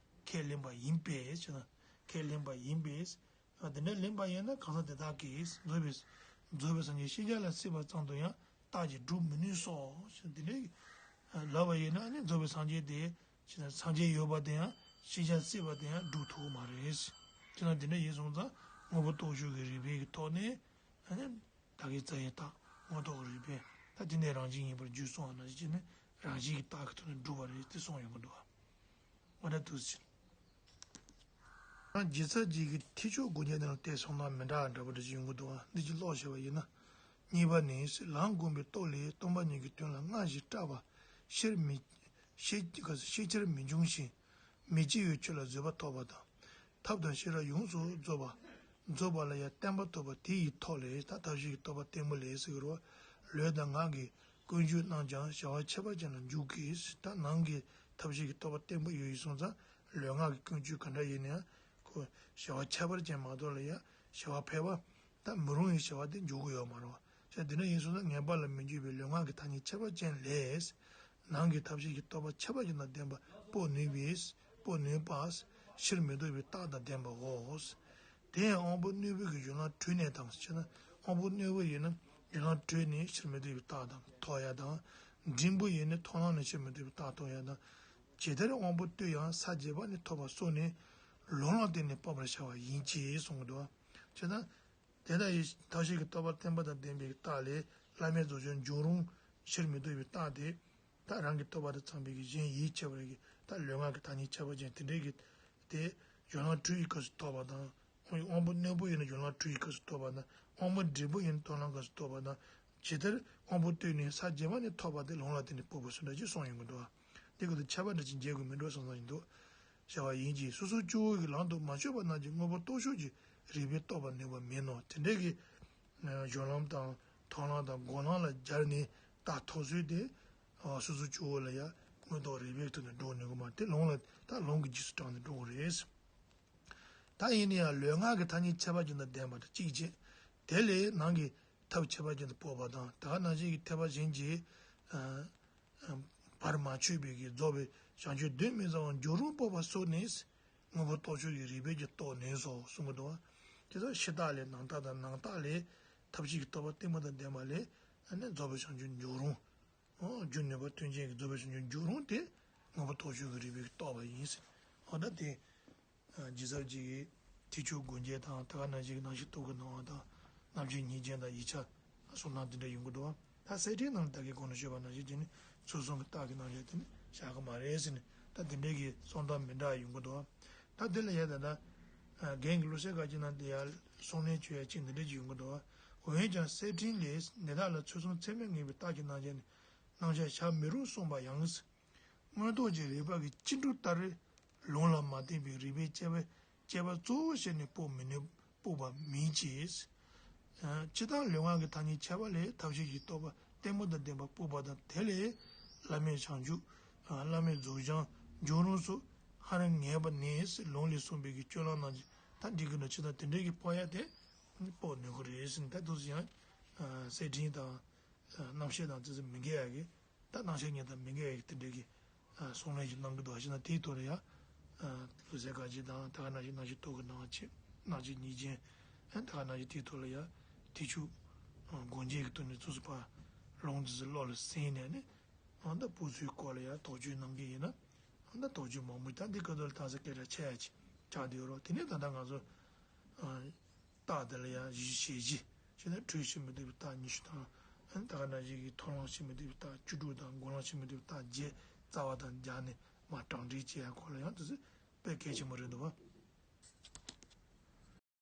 ཁས་ལེན་པ་ཡིན་པས་ཞེ་ན། ཁས་ལེན་པ་ཡིན་པས། དེ་འདྲ་ལེན་པ་ཡིན་ན་གང་ཟག་དེ་དག་གིས་རྫོགས་པའི་རྫོགས་པའི་སངས་རྒྱས་ཤེས་བྱ་ལ་སྲིད་པ་ཙམ་དུ་ཡང་རྟག་ཅིང་སྒྲུབ་མི་ནུས་སོ། དེ་འདྲ་ལབ་པ་ཡིན་ན་ནི་རྫོགས་པའི་སངས་རྒྱས་དེ་ཞེ་ན་སངས་རྒྱས་ཡོད་པ་དེ་ཡང་ཤེས་བྱ་སྲིད་པ་དེ་ཡང་སྒྲུབ་ཐུབ་མ་རེད། ཞེ་ན་དེ་འདྲ་ཡིན་སོང་ཙང་དངོས་པོ་རྟོགས་ཆོས་ཀྱི་རིགས་པའི་གི་ཐོག་ནས། ད་གིན་རྩ་བའི་རྟགས་མངོན་རྟོགས་རིགས་པས་ད་དེ་ནས་རང་བཞིན་ཡིན་པར་བརྗོད་སོང་བ་ནང་བཞིན་བྱས་ནས་རང་བཞིན་གྱི་རྟགས་ཀྱི་ཐོག་ནས་སྒྲུབ་པ་རེད་དེ་གསུངས་ཡོང་གི་འདུག་བ། འོ་ད་དུས་ཕྱིན། ཡང་ཇི་ལྟར་ཇི་གི་ཐེག་མཆོག་སྒོ་འབྱེད་དེ་ལ་དེ་སོང་ན་མི་འདྲ་བ་འདྲ་པོ་འདྲ་ཞིག་ཡོང་གི་འདུག་བ། འདི་ཅིག་ཀློག་བྱས་པ་ཡིན་ན། གཉིས་པ་ནི། ལམ་བསྒོམས་པའི་སྟོབས་ལས་སྟོང་པ་ཉིད་ཀྱི་དོན་ལ་སྔར་བཞིན་སྐྲག་པ་ཤེར་མི་ཤེས་ཤེས་ཁྱེར་མི་འབྱུང་ཞིང་། མི་སྐྱེ་བའི་ཆོས་ལ་བཟོད་པ་ཐོབ་པ་དང་། ཐབས་དང་ཤེས་རབ་ཡོངས་སུ་རྫོགས་པ། རྫོགས་པ་ལ་ཡང་བརྟན་པ་ཐོབ་པ་དེ་ཡི་ཐོག་ལས་ད་ཐབས་ཤེས་ཀྱི་རྟོགས་པ་བརྟན་པོ་ལས་ཟེར་གྱི་རེད་བ། ལུས་དང་ངག་གི་ཀུན་སྤྱོད་རྣམས་ཀྱང་བྱ་བ་ཁྱད་པར་ཅན་ལ་འཇུག་གི། ད་ནང་གི་ཐབས་ཤེས་ཀྱི་རྟོགས་པ་བརྟན་པོ་ཡོད་ཡིན་སོང་ཙང་ལུས་ངག་གི་ཀུན་སྤྱོད་ག་འདྲ་ཡིན་ན་ཡང་ཁོ་བྱ་བ་ཁྱད་པར་ཅན་མ་གཏོགས་ལ་ཡང་བྱ་བ་ཕལ་པ་ད་མི་རུང་བའི་བྱ་བ་དེ་འཇུག་གི་ཡོད་མ་རེད་བ། བྱས་དེ་འདྲ་ཡིན་སོང་ན་ངེས་པ་ལ་མི་འཇུག་པའི་ལུས་ངག་གི་ཐ་སྙད་ཁྱད་པར་ཅན་ལས། ནང་གི་ཐབས་ཤེས་ཀྱི་རྟོགས་པ་ཁྱད་པར་ཅན་དང་ལྡན་པ་སྤོ་ནུས་པས་སྤོ་ནུས་པ། ཕྱིར་མི་ལྡོག་པའི་རྟགས་དང་ལྡན་པའོ། དེ་ཡང་དབང་པོ་རྣོན་པོ་གི་གཞུང་ལམ་དྲུད་ནས་དང་ཞེ་ན། དབང་པོ་རྣོན་པོ་ཡིན་ན་གཞུང་ལམ་དྲུད་ནས་ཕྱིར་མི་ལྡོག་པའི་རྟགས་དང་ཐོབ་ཡ་དང་། འབྲིང་པོ་ཡིན་ན་མཐོང་ལམ་ནས་ཕྱིར་མི་ལྡོག་པའི་རྟགས་ཐོབ་ཡ་དང་། ཇི་ལྟར་དབང་པོ་རྟུལ་ཡང་ས་བརྒྱད་པ་ནས་ཐོབ་པ་སོགས་ནི་ལུང་ལ་བརྟེན་ནས་སྤོབས་པར་བྱ་བ་ཡིན་གྱི་གསུངས་འདུག་བ། བྱས་ན། དེ་ལྟ་ཡི་ཐབས་ཤེས་ཀྱི་རྟོགས་པ་བརྟན་པོ་དང་ལྡན་པའི་རྟགས་ལས་བླ་མེད་རྫོགས་བྱང་འབྱུང་རུང་ཕྱིར་མི་ལྡོག་པའི་རྟགས་དེ། ད་རང་གི་རྟོགས་པ་དང་འཚམས་པའི་གི་གཞན་ཡིད་ཆེས་པ་རེད་གི་ད་ལུས་ངག་གི་ཐ་སྙད་ཁྱད་པར་ཅན་དེ་འདྲའི་གི་དེ་གཞུང་ལམ་དྲུག་གི་སྐབས་སུ་རྟོགས་པ་དང་། དབང་པོ་རྣོན་པོ་ཡིན་ན་གཞུང་ལམ་དྲུག་གི་སྐབས་སུ་རྟོགས་པ་དང་དབང་པོ་འབྲིང་པོ་ཡིན་ན་མཐོང་ལམ་སྐབས་སུ་རྟོགས་པ་དང་། ཇི་ལྟར་དབང་པོ་རྟུལ་ནས་ས་བརྒྱད་པ་ནས་ཐོབ་པ་དེ་ལུང་ལ་བརྟེན་ནས་སྤོབས་པ་སུ་འདྲ་ཅིག་གསུངས་ཡོང་གི་འདུག་བ། དེ་ཀུན་ཏུ་ཁྱད་པར་འདྲ་ཅིག་འབྱེད་དགོས་མི་འགྲོ་བསམ་བསམ་ཡིན་འདུག་བྱ་བ་ཡིན་གྱི་སོ་སོ་སྐྱེ་བོ་གི་ལམ་དུ་མ་ཆུད་པ་རྣམས་ཀྱི་དངོས་པོ་རྟོགས་ཆོས་ཀྱི་རིགས་པས་རྟོགས་པར་ནུས་པ་མིན་ནོ། དེ་འདྲའི་གི་སྦྱོར་ལམ་དང་མཐོང་ལམ་དང་སྒོམ་ལམ་ལ་སྦྱར་ནས་རྟགས་ཐོབ་ཚུལ་དེ་སོ་སོ་སྐྱེ་བོ་ལ་ཡང་མངོན་རྟོགས་རིགས་པའི་ཐོག་ནས་འགྲོ་ནུས་ཀྱི་མ་རེད། དེ་ལུང་ལ་ད་ལུང་གི་རྗེས་སུ་འབྲངས་ནས་འགྲོ་དགོས་རེད། ད་ཡིན་ན་ཡང་ལུས་ངག་གི་ཐ་སྙད་ཁྱད་པར་ཅན་དང་ལྡན་པ་དང་གཅིག་བྱས། དེ་ལས་ནང་གི་ཐབས་ཁྱད་པར་ཅན་དུ་སྤོབས་པ་དང་ད་ག་ནང་བཞིན་གྱི་ཐེག་པ་གཞན་གྱི་བར་མ་ཆོད་པའི་གི་རྫོགས་པའི་བྱང་ཆུབ་གདོན་མི་ཟ་བར་འགྱུར་རུང་སྤོབས་པ་སོགས་ནི། དངོས་པོ་རྟོགས་ཆོས་ཀྱི་རིགས་པས་ཀྱང་རྟོགས་ནུས་སོ་གསུངས་པ་འདུག་བ། དེ་ཚོ་ཕྱི་རྟགས་ལས་ནང་རྟགས་དང་ནང་རྟགས་ལས་ཐབས་ཤེས་ཀྱི་རྟོགས་པ་བརྟན་པོ་དང་ལྡན་པ་ལས་ཨ་ནི་རྫོགས་པའི་བྱང་ཆུབ་འགྱུར་རུང་། འགྱུར་ནུས་པ་མཐུན་རྐྱེན་གྱི་རྫོགས་པའི་བྱང་ཆུབ་འགྱུར་རུང་དེ་དངོས་པོ་རྟོགས་ཆོས་ཀྱི་རིགས་པས་རྟོགས་པ་ཡིན། འོ་ད་དེ། རྗེས་ཟབ་ཅིག་གིས་ཐེག་མཆོག་སྒོ་འབྱེད་དང་ད་ག་ནང་བཞིན་གྱི་རྣམ་ཤེས་རྟོག་གེའི་སྣང་བ་དང་རྣམ་མཁྱེན་ཉིད་ཅན་དང་ཡིག་ཆ་གསུང་སྟངས་དེ་འདྲ་ཡོང་གི་འདུག་བ། ད་གསེར་ཕྲེང་ནང་ལ་ད་གིན་གོང་ནས་ཞུས་པ་ནང་བཞིན་དེ་ནི་ཚུལ་གསུམ་གྱི་རྟགས་ཀྱི་རྣམ་གཞག་དེ་ནི་བཞག་གི་མ་རེད་ཟེར་ནས་ད་དེ་འདྲའི་གི་གསུང་སྟངས་མི་འདྲ་ཡོང་གི་འདུག་བ། ད་དེ་ལ་ཡ་ད་ད་རྒན་གྱི་བློ་གསལ་དཀར་ཆེན་ནང་དེ་ཡ་གསུང་ལན་བྱོས་ཡ་གཅིག་འདི་འདྲ་ཅིག་ཡོང་གི་འདུག་བ། འོན་ཀྱང་གསེར་ཕྲེང་ལས་ནི་བདག་ལ་ཚུལ་གསུམ་ཚད་མས་ངེས་པའི་རྟགས་ཀྱི་རྣམ་གཞག་ནི་རྣམ་གཞག་བྱ་མི་རུང་གསུངས་པ་ཡང་། མངོན་རྟོགས་ཀྱི་རིགས་པ་གི་སྤྱི་འགྲོས་ལྟར་ལུང་ལ་མ་བརྟེན་པའི་རིགས་པའི་དཔྱད་པ་དཔྱད་པ་གཙོ་བོ་བྱས་ནས་སྤོབས་མི་ནུས་སྤོབས་པ་མིན་གྱི། སྤྱི་དང་ལུས་ངག་གི་ཐ་སྙད་ཁྱད་པར་ལས་ཐབས་ཤེས་ཀྱི་རྟོགས་པ་བརྟན་པོ་དང་ལྡན་པ་སྤོབས་པ་དང་དེ་ལས་བླ་མེད་བྱང་ཆུབ་བླ་མེད་རྫོགས་བྱང་འབྱུང་རུང་སོགས་ཧ་ར་ངེས་པ་ནས་ལུང་ལས་གསུངས་པའི་གི་སྤྱོད་ལམ་རྣམས་ཀྱིས་ད་འགྲིག་གི་འདུག་སྤྱི་དང་དེ་འདྲའི་གི་སྤོབས་ཡ་དེ་སྤོབས་ནུས་ཀྱི་རེད་ཟེར་ནས་ད་འདུག་སེ་ཡང་གསེར་ཕྲེང་དང་རྣམ་བཤད་དང་དེ་ཚོ་མི་འགལ་ཡ་གི། ད་རྣམ་བཤད་གཉིས་དང་མི་འགལ་བའི་དེ་འདྲའི་གི་གསུང་ལན་ཞིག་གནང་གི་འདུག་ཞེ་ན་དེའི་ཐོག་ལ་ཡང་བློ་གསལ་དཀར་ཆེན་དང་ད་ག་ནང་བཞིན་རྣམ་ཤེས་རྟོག་གེའི་སྣང་བ་ཆེ་རྣམ་བཅད་གཉིས་ཅན་ད་ག་ནང་བཞིན་དེའི་ཐོག་ལ་ཡང་ཐེག་མཆོག་སྒོ་འབྱེད་ཀྱི་ཐོག་ནས་ཚུར་ཚུར་ཕར་ལུང་དེ་ཚོ་བློ་ལ་སེམས་ནས་ནི་ཨ་ད་སྤོབས་ཚུལ་སྐོར་ལ་ཡང་དོགས་གཅོད་གནང་གི་ཡིན་ན་ཨ་ད་དོགས་གཅོད་མང་པོ་ད་འདི་སྐབས་དུ་ལ་ད་ས་སྐད་གྲགས་ཆེ་ཡ་ཅིག་ཆགས་བསྡད་ཡོད་རོགས། དེ་ནས་ད་ལྟ་ང་ཚོ། རྟགས་དེ་ལ་ཡང་གཞི་ཤེས་གཞི་ཞེ་ན་འཁྲུལ་ཕྱིར་མི་ལྡོག་པའི་རྟགས་ཉི་ཤུ་དང་། ཨ་ནི་ད་ག་ནང་བཞིན་གྱི་མཐོང་ལམ་ཕྱིར་མི་ལྡོག་པའི་རྟགས་བཅུ་དྲུག་དང་སྒོམ་ལམ་ཕྱིར་མི་ལྡོག་པའི་རྟགས་བརྒྱད་རྩ་བ་དང་སྦྱར་ནས་མར་གྲངས་འདྲེན་བྱེད་ཡ་སྐོར་ལ་ཡང་དེ་ཚོ་དཔེ་གལ་ཆེན་པོ་རེད་འདུག་བ།